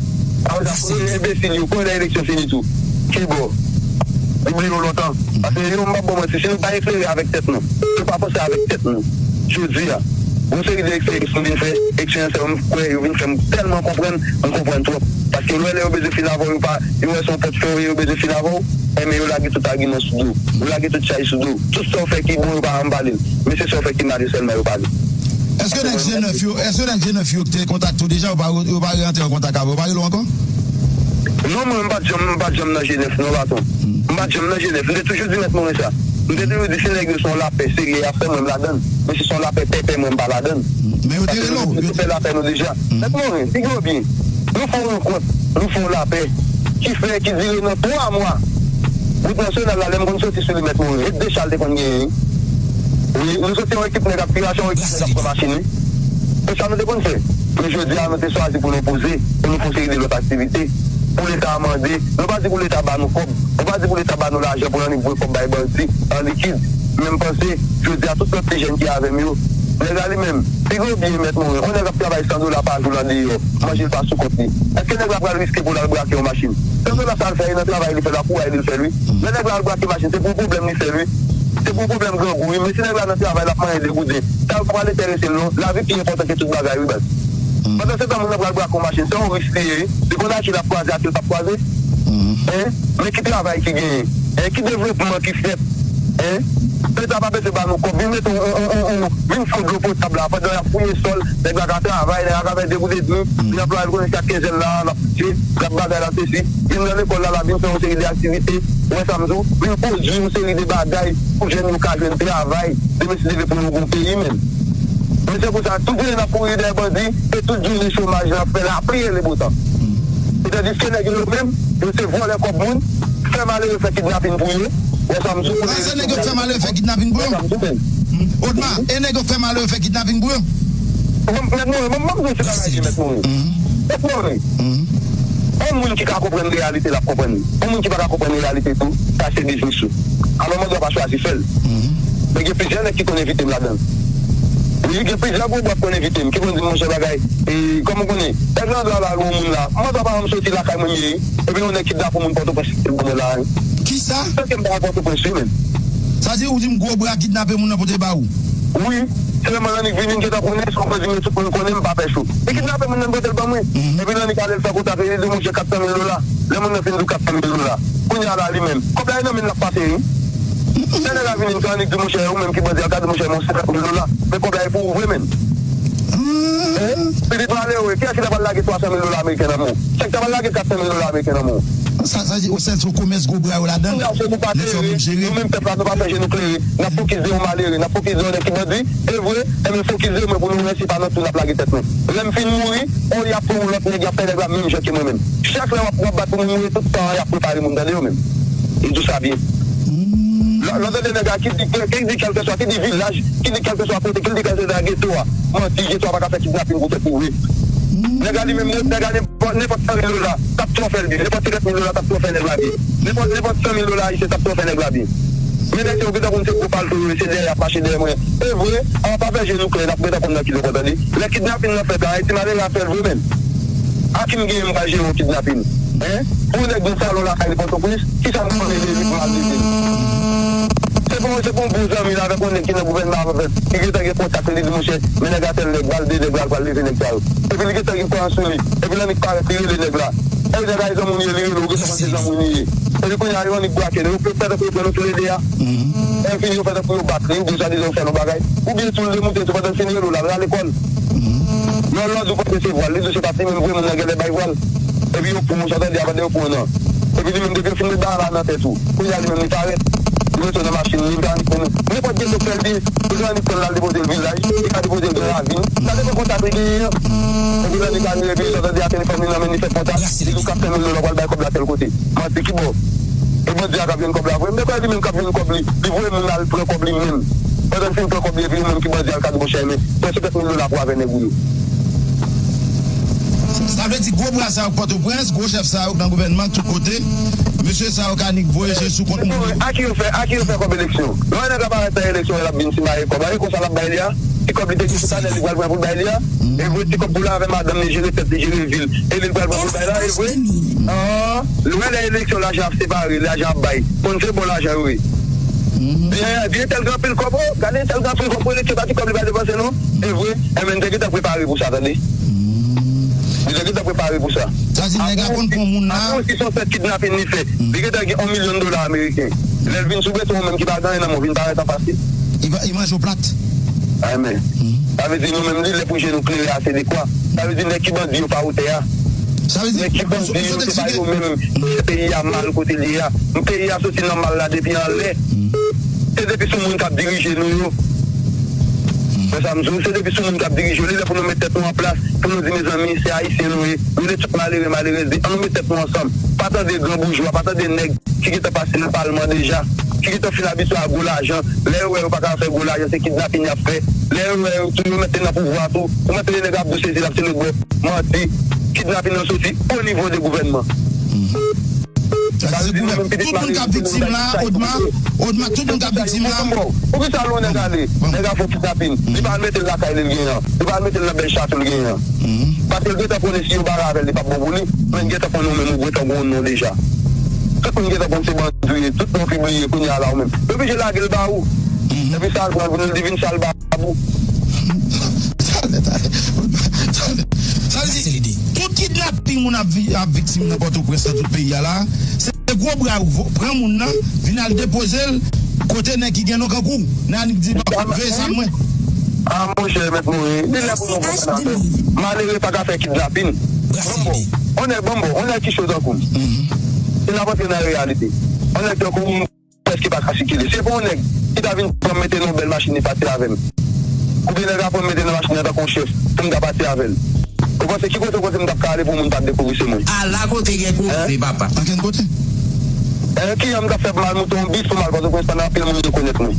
Sa vle di pou enbesil yo, konnen lè eleksyon fini tou. Ki bò? Li bliye w lontan. Paske yo, m p ap ba w manti, si nou pa eklere avèk tèt nou, nou pa panse avèk tèt nou, jodi a, yon seri de eksperyans m vin fè, eksperyans sa yo, m kwè yo vin fè m tèlman konprann, m konprann twòp. Paske lè, lè yo bezwen fin avè w, yo pa, yo wè se yon pòtfè w ye, yo bezwen fin avè w, enben yo lage tout agiman sou do w. Yo lage tout chay sou do w. Tout sa w fè ki bon, yo pa janm pale l. Men se sa w fè ki mal yo sèlman yo pale. Èske nèg G nèf yo, èske nèg G nèf yo ki te kontakte w deja, yo pa, yo pa rantre an kontak avè w, yo pa rele w ankò? Non, mwen, m pa t janm, m pa t janm nan G nèf, non, patwon. M pa t janm nan G nèf. M te toujou di Mèt Morin sa. M te toujou di, si nèg yo se yon lapè serye y ap fè, mwen, m ladann. Men si se yon lapè pèpè, mwen, m pa ladann. Men yo te rele w, yo te fè lapè nou deja. Mèt Morin, figi w byen. Nou fè yon rankont, nou fè yon lapè ki fè, ki dire nan twa mwa. Wout nasyonal la, lè m konn soti sou li, Mèt Morin, e de cha l te konn genyen, wi. Wi, nou soti yon ekip nèg ap pirache, yon ekip nèg ap pran machin, wi. Se sa nou te konn fè. Men jodi a, nou te chwazi pou nou poze, pou nou fè yon seri de lòt aktivite. pou Leta mande. Nou pa di pou Leta ba nou kòb. Nou pa di pou Leta ba nou lajan pou n annik voye kòb bay bandi an likid. Men m panse, jodi a, tout lòt ti jèn ki avè m yo, nèg la li menm, piga w byen, Mèt Morin, yon nèg ap travay san dola pa jou l andeyò, manje l pa sou kont li. Èske nèg la pral riske pou l al brake yon machin? San dola sa l fè, e nan travay li fè l, ak kouray li l fè l, wi. Lè nèg la al brake machin, se pou yon pwoblèm li fè l, wi. Se pou yon pwoblèm grangou, wi. Men si nèg la nan travay, l ap manyen de gouden, sa yo pa pral enterese l, non. Lavi pi enpòtan ke tout bagay, wi, baz. Pandan se tan, moun nan pral brake yon machin, se yon risk li ye, wi. Li konn a ki l ap kwaze, a ki l p ap kwaze. Hein? Men ki travay ki genyen? Hein? Ki devlopman ki fèt? Hein? Leta pa bezwen ba nou kòb. Vin mete yon, yon, yon, yon, vin fè yon dlo potab la. Pandan y ap fouye sòl, nèg la ka travay, nèg la ka fè de goud edmi. Li anplwaye l konnen chak kenzèn la, l ap pitye, l ap bagay, l ap sesi. Vin nan lekòl la, la vin fè yon seri de aktivite. Ou wè sa m di w? Vin pwodui yon seri de bagay pou jèn yo ka jwenn travay. Demen si Dye vle pou nou gon peyi menm. Men se pou sa, tout jounen n ap kouri dèyè bandi, e tout jounen chomaj n ap fè lapli e le botan. E tandiske nèg yo menm, yo se vòlè kòb moun, fè malere fè kidnapin pou yo. Wè sa m di w? Ah, se nèg yo k fè malere fè kidnapin pou yo? Wè sa m di w menm? Odma, e nèg yo k fè malere fè kidnapin pou yo? Mwen, mèt mwen, mwen, mwen, mwen, se bagay li, mèt mwen. Mèt mwen. Yon moun ki ka konprann reyalite, l ap konprann li. Yon moun ki pa ka konprann reyalite tou, sa se biznis ou. Alò, mwen dwa pa chwazi fè l. Men gen plizyè nèg ki konn envite m ladan l. Wi, gen plizyè gwo bòs konn envite m, ki konn di m, monchè, bagay, e, kòm ou konnen, èvè an dwa la, yon moun la, mwen dwa pa janm soti lakay mwen, m ye, epi yon nèg kidnape yon moun Pòtoprens, se l ban mwen la, hein. Kisa? Èske m pa al Pòtoprens, wi, menm. Sa di ou di m gwo bra kidnape moun nan pote ba ou? Wi, se lè mwen annik vini, m gentan konnen, se yon koze m sou pou m konnen, m pa fè cho. Li kidnape moun nan, pote l ban mwen. Epi l annik ale, l fè kontak, li di, monchè, kat san mil dola. Lè moun nan fin di w kat san mil dola, kounye a la, li menm, kòb la e nan men l l ap pase, wi. Lè nèg la vini, m fè annik di, monchè, ou menm ki bandi a, gade, monchè, m yon senkant mil dola. Men kòb la e pou ou vre, menm. Hein? Pitit malere, kiyès ki ta pral lage twa san mil dola ameriken nan men w? Chak ta pral lage kat san mil dola ameriken nan men w. Sa, sa di, o sèl sou komès gwo bra yo ladan l. Nèg sa yo nou pa klere, nou menm pèp la, nou pa fè je nou klere. N ap fokis de yon malere, n ap fokis de yon nèg ki bandi. E vre, enben fokis de mwen pou nou wè si pa nan tou n ap lage tèt nou. Lè m fin mouri, o y ap pran yon lòt nèg, y ap fè nèg la menm jan ke mwen menm. Chak lè w ap, w ap bat pou moun mouri, tout tan an, y ap prepare moun, tande yo menm. M di w sa byen. Lè, lè w tande nèg la ki di, ki di kèlkeswa, ki di vilaj, ki di kèlkeswa kote, ki di kèlkeswa geto a, manti, geto a pa ka fè kidnapin pou tèt li vre. Nèg la li menm, nèg la nenpòt, nenpòt san mil dola, t ap twò fè l byen. Nenpòt senkant mil dola, t ap twò fè nèg la byen. Nenpòt, nenpòt san mil dola ayisyen, t ap twò fè nèg la byen. Men nèg yo gentan konn se gwo palto yo ye, se dèyè y ap mache dèyè mwen. E vre, an pa fè je nou klè, n ap gentan konn nan ki lekòl, tande. Lè kidnapin nan fèt la, e ti malere a fè l vre menm. A ki m genyen m pral jere yon kidnapin? Hein? Pou yon nèg gen salon lakay li Pòtoprens, kisa m konnen de li pou l al leve l? Se pa, se pa yon bon zanmi l avèk yon nèg ki nan gouvènman avè, ki gentan gen kontak, li di, monchè, men nèg a tèl nèg, ba l de nèg la, l pral leve nèg sa yo. Epi li gentan gen kòb sou li. Epi l annik parèt, li rele nèg la. E nèg la e zanmi w li ye, li rele w, ou gentan panse zanmi w li ye. Epi kounye a, yo annik brake nou, yo fè tankou yo pran nou toulede a. Lè yo fini, yo fè tankou yo bat li, oubyen swadizan yo fè nou bagay. Oubyen tou, li demoute tou, pandan l fin rele w la, l rale kò l. Lè w lòd ou pa resevwa l, li di w se pa ti menm vre, moun nan genlè bay vwal. Epi yo pran w, sa tande, a pandan yo pran w nan. Epi li menm, depi yo fin met bagay la nan tèt ou, kounye a li menm li parèt. Li mete w nan machin, li pa annik konn ou. Nenpòt gen lòt fè l byen, li ka annik pran l al depoze l vilaj, li ka depoze l nan ravin. Sa depann kontak li genyen an. Epi lè li ka rive, epi sa tande a telefòn li nan men li fè kontak, li di w kat san mil dola, w pral bay kòb la tèl kote. Manti ki bò? E bandi a k ap jwenn kòb la vre? Men kwè li menm k ap jwenn kòb li, li voye moun al pran kòb li menm. Pandan l fin pran kòb li, epi li menm ki bandi a, l ka di, monchè, men, pran senkant mil dola pou avè nèg ou yo. Sa vle di gwo bra sa yo k Pòtoprens, gwo chèf sa yo k nan gouvènman tout kote, mesye sa yo ka nik voye je sou kont moun yo. A ki yo fè, a ki yo fè kòb eleksyon? Lè yon nèg ap parèt nan eleksyon, l ap vin simaye kòb la, e konsa l ap bay li a? Ti kòb li te gen sou kanèl li pral pran pou l bay li a? E vre ti kòb pou l avè madanm li jere tèt li, jere vi l. E li l pral pran pou l bay la, e vre? An, lè, lè eleksyon lajan ap separe, lajan ap bay. Konn se bon lajan yo ye. Byen, byen tèl gen anpil kòb, o, gade tèl gen anpil kòb pou eleksyon, pa ti kòb li pral depanse non. E vre? Enben, li te gentan prepare pou sa, tande. Li te gentan prepare pou sa. Sa di nèg la konn pran moun la. Apre yon sisyon sèt kidnapin li fè, li gentan gen yon milyon dola ameriken. Lè l vin sou beton, ou menm ki pa gen anyen nan men w, vin parèt anfas li. Li va, li manje w plat. Amèn. Sa vle di nou menm, li lè pou je nou klere ase dekwa. Sa vle di nèg ki bandi yo pa wotè a. Nèg ki bandi yo, se pa yo menm ki fè peyi a mal kote l ye a. Peyi a soti nan mal la depi anlè. Se depi sou moun k ap dirije nou yo. Wè sa m di w, se depi sou moun k ap dirije yo. Li lè pou nou met tèt nou an plas, pou nou di, mezanmi, se ayisyen nou ye. Rele tout malere, malerèz, di, ann nou met tèt nou ansanm. Pa tande gran boujwa, pa tande nèg ki gentan pase nan palman deja, ki gentan fin abitye a gwo lajan. Lè yo wè yo pa ka fè gwo lajan, se kidnapin y ap fè. Lè yo wè yo tou, yo mete nan pouvwa tou, ou mete nèg ap dou sezi l ap se lòt bò. Manti, kidnapin nan soti o nivo de gouvènman. Sa vle di, nou menm pitit malere, nou menm ki sa ki koute. Odma, Odma, tout moun k ap viktim la. Poukisa yon nèg ale, nèg a fè kidnapin, li pa al mete l lakay li l genyen an, li pa al mete l nan bèl chato l genyen an. Paske l gentan konnen si yo bare avè l, li p ap bon pou li. Men l gentan konnen ou menm ou gentan gon non deja. Tout moun gentan konn se bandi w ye, tout non pibliye, kounye a la ou menm. Yo oblije lage l ba ou. Epi sa l pran, li vin sa l ba ou. Talè, talè, talè. Sa vle di, tout kidnaping moun ap, vi- ap viktim nan Pòtoprens, nan tout peyi a la, se gwo bra yo vo- pran moun nan, vin al depoze l kote nèg ki gen non kankou. Nan annik di, "Bon, veye zam mwen." A, monchè, mèt Morin, li lè pou nou konprann afè. Malere pa ka fè kidnapin. Bon, bon, on nèg, bon, bon, on nèg ki cho tankou m. Si n ap antre nan reyalite, on nèg tankou m, prèske pa ka sikile. Se pa yon nèg ki ta vin pran m mete nan yon bèl machin, li pati avè m. Oubyen nèg la pran m mete nan machin nan tankou yon chèf pou m ta pati avè l. Ou panse ki kote w panse m t ap ka ale pou moun pa t dekouvri se mwen? Ala kote gen koze, papa. Ankenn kote. Eh, kijan m t ap fè pou m al moute yon bis pou m al Pòtoprens pandan anpil moun rekonèt mwen?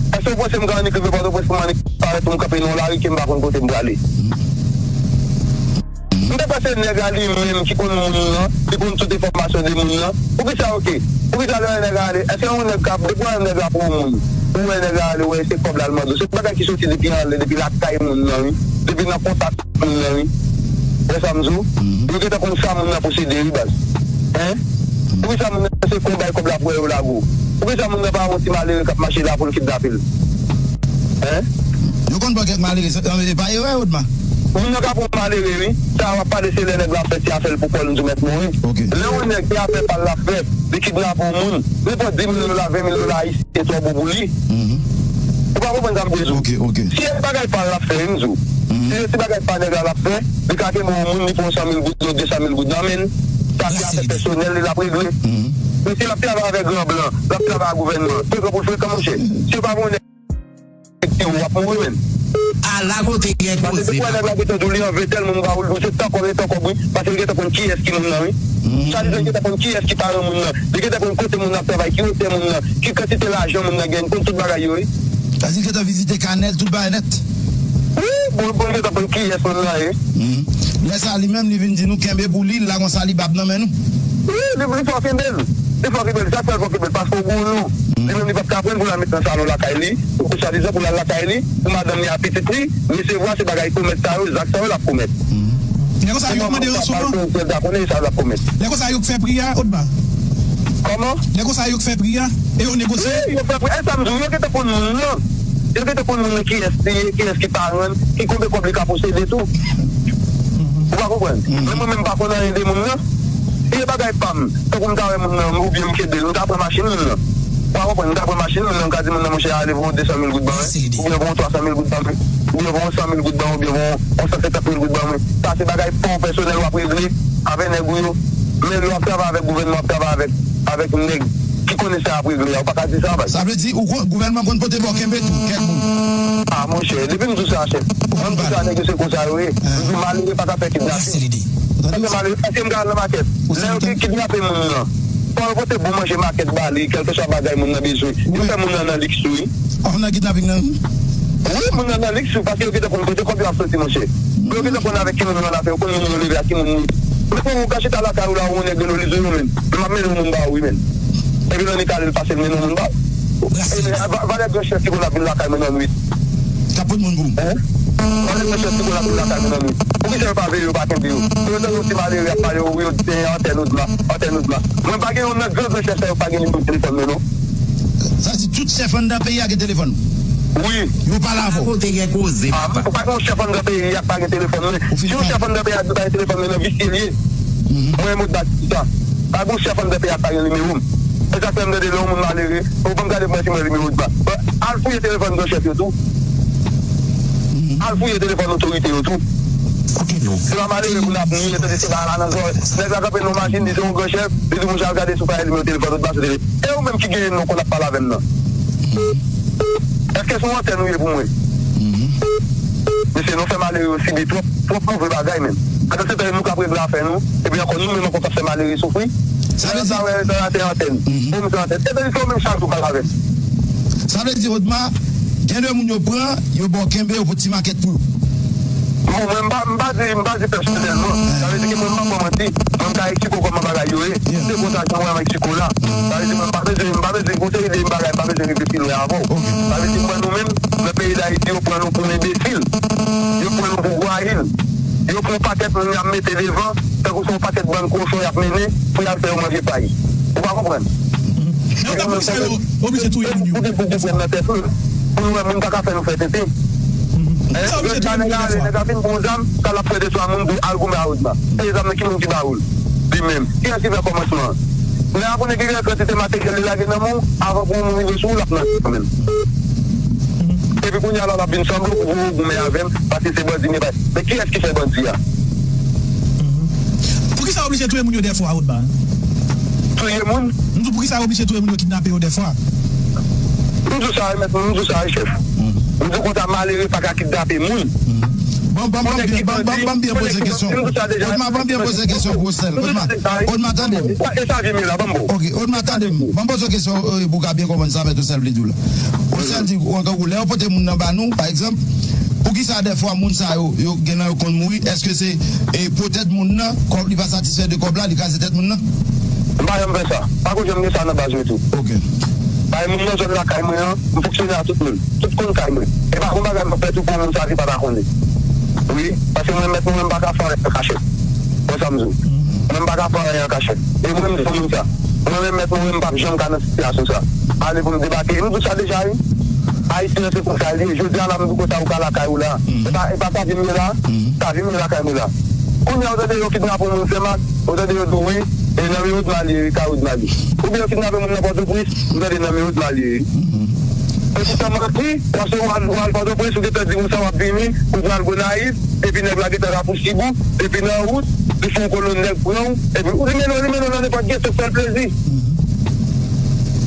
Èske w panse m ka annik rive Pòtoprens pou m annik parèt pou m kanpe nan yon lari ke m pa konn kote m prale? M te panse nèg la li menm ki konn moun nan, li konn tout enfòmasyon de moun nan. Poukisa, oke? Poukisa lè yon nèg ale, èske yon nèg ka, depi yon nèg la pran yon moun, ou wè nèg la ale, ou wè se kòb la l mande w. Se bagay ki soti depi anlè, depi lakay moun nan, wi. Depi nan kontak moun nan, wi. Ou wè sa m di w? Yo gentan konn sa moun nan posede, wi, baz. Hein? Poukisa moun nan se kon bay kòb la pou wè yo lage w? Poukisa moun nan pa yon ti malere k ap mache la pou l kidnape l? Hein? Yo konn pran kèk malere, se, e pa erè, Odma. Moun nan ka pran malere, wi. Sa w ap pale, se lè nèg la fè ti afè l pou kò l, m di w mèt mouri. Lè yon nèg ti afè pa l l ap fè, li kidnape yon moun, nenpòt dis mil dola, ven mil dola ayisyen twò bon pou li. Ou pa konprann sa m vle di w. Si se bagay pa l l ap fè, wi, m di w. Si se ti bagay pa nèg la l ap fè, li ka kenbe yon moun, li pran san mil goud, yon de san mil goud nan men l. Sa se afè pèsonèl li l ap regle. Men si l ap travay avèk gran blan, l ap travay ak gouvènman, frekan pou frekan, monchè. Si yo pa pran yon nèg ki w ap mouri menm. Ala kote gen koze, papa. Paske depi w wè nèg la gentan di w li anve tèl moun ba ou, l di w se tan kòb, e tan kòb, wi. Paske li gentan konn kiyès ki moun nan, wi. Sa vle di, li gentan konn kiyès ki paran moun nan. Li gentan konn kote moun nan ap travay, ki wotè moun nan, ki kantite lajan moun nan genyen, li konn tout bagay yo, wi. Sa vle di, li gentan vizite kanè l, tout bagay nèt. Wi, bon, bon, li gentan konn kiyès moun nan ye. Lè sa, li menm, li vin di nou kenbe pou li, l la konsa li bab nan men nou. Wi, li, li fò kenbe l. Li fò kenbe l. Sa k fè l fò kenbe l, paske w gon non. Li menm, li p ap ka pran l pou l al met nan salon lakay li, ou swadizan pou l al lakay li, pou madanm li ak pitit li, resevwa se bagay komèt sa yo, zak sa yo l ap komèt. Lè konsa, yo mande ranson an? Lè konsa, yo k fè pri a, Odma? Kòman? Lè konsa, yo k fè pri a? E yo negosye? Wi, yo fè pri a. E sa m di w, yo gentan konn moun nan. Yo gentan konn moun nan kiyès li ye, kiyès ki paran l, ki konbyen kòb li ka posede tou. Ou pa konprann? Men mwen menm, m pa konn anyen de moun nan. Si se bagay pa m, tankou m ta wè moun nan, oubyen m kenbe l, m ta pran machin moun nan. Ou pa konprann, m ta pran machin moun nan, m ka di moun nan, monchè, ale voye de san mil goud ban mwen, oubyen voye twa san mil goud ban mwen, oubyen voye san mil goud ban mwen, oubyen voye yon san senkant mil goud ban mwen. Sa se bagay pa w pèsonèl w ap regle avèk nèg ou yo. Men lè w ap travay avèk gouvènman, w ap travay avèk, avèk nèg ki konnen sa y ap regle a, ou pa ka di sa, bay. Sa vle di, ou konn, gouvènman konn pote ba w kenbe tou, kèk moun. A, monchè, depi m di w sa, chèf. Mwen m di w sa, nèg yo se konsa yo ye. M di w malere pa ka fè kidnapin. Èske malere, èske m ka al nan makèt? Lè yo ki kidnape moun nan, fò yo pote bon manje makèt ba li, kèlkeswa bagay moun nan bezwen. Yo fè moun nan nan liks tou, wi. Ou nan kidnaping nan, wi. Wi, moun nan nan liks tou, paske yo gentan konn kote kòb yo ap soti, monchè. Yo gentan konn avèk ki moun yo nan afè, yo konn moun yo leve ak ki moun yo. Men pou ou ka chita lakay ou la, ou yon nèg rele w, li di w, men, men m ap mennen yon moun ba ou, wi, men. Epi nan li kale l pase l mennen yon moun ba ou. E, va-, valè gran chèf ki konn ap vin lakay mwen nan nwit. K ap pot moun pou ou. Hein? Valè gran chèf ki konn ap vin lakay mwen nan nwit. Poukisa yo pa veye yo, pa kenbe yo? Pou yo tande yon ti malere ap pale, wi, yo di se antèn Odma, antèn Odma. Mwen pa gen yon nan gran gran chèf sa yo pa gen nimewo telefòn mwen, non. Sa di tout chèf anndan peyi a gen telefòn. Wi. Yo pale avè w. Kote gen koze, papa. Ou pa gen yon chèf anndan peyi a k pa gen telefòn mwen. Si yon chèf anndan peyi a di pa gen telefòn mwen, nan visye l ye. Mwen, mwen bat sa. Pa gen yon chèf anndan peyi a k pa gen nimewo m. E sa k fè m tande lè yon moun malere, ou ban m gade pou mwen si mwen nimewo m pa. Al fouye telefòn gran chèf yo tou. Al fouye telefòn otorite yo tou. Koute nou. Se pa malere pou n ap niye, tande se bagay la nan zòrèy. Nèg la kanpe nan yon machin, li se yon gran chèf, li di moun sa al gade si w pa gen nimewo telefòn ou pa sou tele. E ou menm ki genyen non konn ap pale avè m nan? Èske se yon antèn ou ye pou mwen? Mesye, nou fè malere yo sibi twòp, twòp move bagay menm. Pandan se tan, nou k ap regle afè nou, epi ankò nou menm ankò k ap fè malere soufri. Sa vle di, sa wè, sa se antèn. Bon, se antèn. Epi se ou menm chak jou pale avè m. Sa vle di, Odma, gen de moun yo pran, yo ba w kenbe, yo pot ti makèt pou yo. Bon, mwen, m pa, m pa di, m pa di pèsonèlman. Sa vle di ke mwen, m pa fè manti. Mwen, m ka eksplike w kòman bagay yo ye. Se konsa, jan mwen, m eksplike w la. Sa vle di, mwen, m pa bezwen, m pa bezwen, gon seri de bagay, m pa bezwen rive pi lwen avè w. Sa vle di, mwen, nou menm, nan peyi Dayiti, yo pran nou pou enbesil. Yo pran nou pou gwayil. Yo pran yon pakèt moun y ap mete devan, tankou se yon pakèt bann kochon y ap mennen pou y al fè yo manje pay. Ou pa konprann? Men ou ta pou ki sa yo oblije touye moun yo? Pou gen pou gouvènman tèt nou. Pou nou wè moun pa ka fè nou fè tenten. Pou ki sa yo oblije touye moun yo dèfwa? Nèg la fin pran yon zam, sa l ap fè de twa moun pou al goumen a Odma. E zam nan ki moun ki ba ou l? Li menm. Kiyès ki fè kòmansman an? Nèg la konnen gen kantite materyèl li lage nan men w, avan pou yon moun rive sou ou, l ap nan men l. Epi kounye a la, l ap vin sanble pou goumen avè m, paske se bandi m ye bay. Men kiyès ki fè bandi a? Pou ki sa yo oblije touye moun yo dèfwa, Odma? Touye moun? M di w, pou ki sa yo oblije touye moun yo, kidnape yo dèfwa? M di w sa wi, mèt mwen, m di w sa wi, chèf. M di w konsa, malere pa ka kidnape moun. Ban m byen poze kesyon. Odma, ban m byen poze kesyon pou Osèl. Odma, Odma, tande m. E sa vye m ye la, ban m ba w. Ok, Odma, tande m. Ban m poze w kesyon, euh, pou w ka byen konprann sa mèt Osèl vle di w la. Osèl di, ou an kankou, lè yo pote moun nan ba nou, pa egzanp, pou ki sa dèfwa moun sa yo, yo gen nan yo konn mouri? Èske se, e, poutèt moun nan, kòb li pa satisfè de kòb la, li kraze tèt moun nan? M pa janm fè sa. Pa konn janm gen sa nan baz mwen tou. Ok. Bay moun nan zòn lakay mwen an, m fonksyone a tout moun. Tout konn kay mwen. E pa gon bagay m ap fè tou pou moun sa ki pa ta konnen. Wi, paske mwen mèt mwen, m pa ka fè anyen an kachèt. Wè sa m di w? Mwen m pa ka fè anyen an kachèt. E mwen m di moun sa. Mwen menm mèt mwen, m p ap janm ka nan sitiyasyon sa. Ale pou m debake. M di w sa deja wi. Ayisyen an se konsa l ye. Jodi a la m di w konsa ou ka lakay ou la. E pa, e pa sa vi m ye la. Sa vi m ye lakay mwen la. Kounye a ou tande yo kidnape yon moun Senmak, ou tande yo di w wi, e nan men Odma l ye, kay Odma l ye. Oubyen yo kidnape moun nan Pòtoprens, ou tande nan men Odma l ye. E se sa manti, paske w al, w al Pòtoprens, ou gentan di moun sa w ap vini, ou pral Gonayiv, epi nèg la gentan Kafou Sibou, epi nan wout, li fè yon kolonn nèg pran w, epi li mennen w, li mennen w nan nenpòt geto, fè l plezi.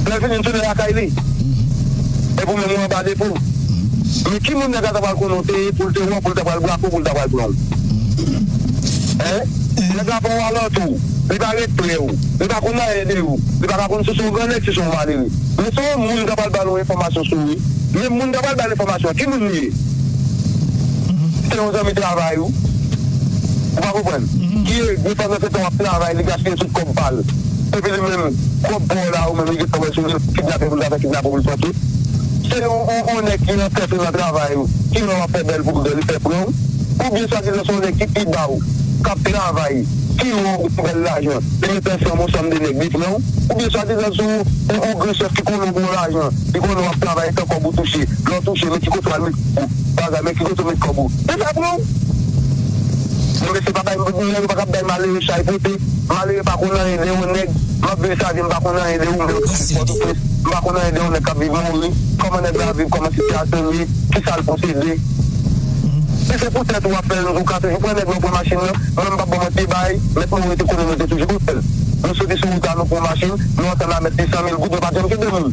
Lè l fini, l tounen lakay li. Epi w menm ou anba depo. Men ki moun nèg la ta pral konnen w te ye pou l te wè w, pou l ta pral brake w, pou l ta pral pran w? Hein? Nèg la pa w alantou w, li pa ret pre w, li pa konn anyen de ou, li pa ka konn si w se yon grannèg, si w se yon malere. Men se yon moun k ap al ba nou enfòmasyon sou ou wi. Men moun k ap al ba l enfòmasyon, ki moun li ye? Se yon zanmi travay ou. Ou pa konprann? Ki egri pandan se tan w ap travay, li gaspiye tout kòb pa l. Epi li menm, kòb pa w la, ou menm li gentan wè sou li, kidnape pou l ta fè kidnape pou l pranke. Se yon, yon, yon nèg ki nan tèt ou nan travay ou, ki lè w ap fè bèl pou l, li fè pran w. Oubyen swadizan se yon nèg ki pi ba w, k ap travay, ki wè w gen bèl lajan, li met ansanm yon sanm de nèg, li pran w. Oubyen swadizan se yon, yon, yon gran chèf ki konnen w gen yon lajan, li konnen w ap travay, tan kòb ou touche, lè w touche, men ki kote w al met kòb ou, bagay, men ki kote w met kòb ou. Men sa pran w. Bon, mesye, pa bay, nèg yo pa ka bay malere chay pote. Malere pa konn anyen de yon nèg. M ap viv sa vi, m pa konn anyen de ou, men ou sot Pòtoprens. M pa konn anyen de yon nèg k ap viv Mori. Kòman nèg la viv, kòman sitiyasyon l ye, kisa l posede. Si se pou tèt ou w ap fè l, ou ka toujou pran nèg la, ou pran machin nan. Mwen, m p ap ba w manti, bay, mèt mwen rete konnen mwen te toujou pou fè l. Nou soti sou wout la, nou pran machin, nou antann a mèt de san mil goud, nou pa janm kenbe moun.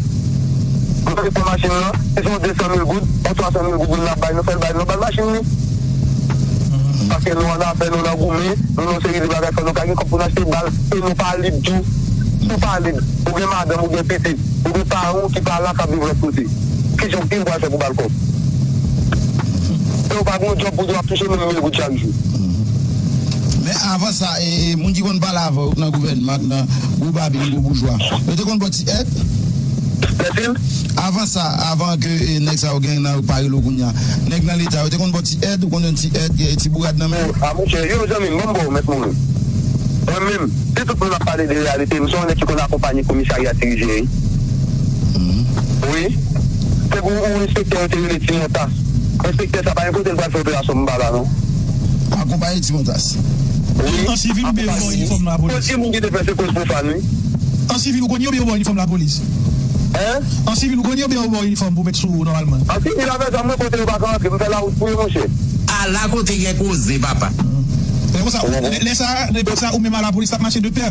Nou soti pran machin nan, si se yon de san mil goud, yon twa san mil goud, moun nan ap bay, nou fè l bay, nou ba l machin li. Paske nou annafè, nou nan goumen, nou nan yon seri de bagay, fò nou ka gen kòb pou n achte bal, e nou pa lib tou. Si w pa lib, ou gen madanm, ou gen pitit, ou gen paran w ki pa la, k ap viv lòt kote. Kijan w, ki w pral fè pou ba l kòb? E w pa gen yon djòb pou di w ap touche menm mil goud chak jou. Men avan sa, e, e, moun ki konn pale avè w nan gouvènman, nan gwo babin, gwo boujwa, yo te konn ba w ti èd? Avan sa, avan ke, e, nèg sa yo gen nan yo pa rele w kounye a, nèg nan Leta, yo te konn ba w ti èd, ou konn jwenn ti èd, e, ti bourad nan men yo? A, monchè, yo, zanmi m, ban m ba w, mèt Morin. Mwen menm, si tout moun ap pale de reyalite, m se yon nèg ki konn akonpanye komisarya Ti Rivye, wi. Wi. Se pou yon enspektè yo te rele Ti Montas. Enspektè sa pa gen kote l pral fè operasyon m pa la, non. Akonpanye Ti Montas. Wi. An sivil oubyen yo ba w inifòm lapolis? Koz ki moun ki te fè se koz pwofàn, wi. An sivil ou konn yo oubyen yo ba w inifòm lapolis? Hein? An sivil ou konn yo oubyen yo ba w inifòm pou w met sou ou nòmalman? An sivil avè zam mwen kote yo pa ka antre, m fè lawout pou yo, monchè. Ala kote gen koze, papa. E konsa, lè, lè sa, epòk sa, ou menm a lapolis t ap mache de pè?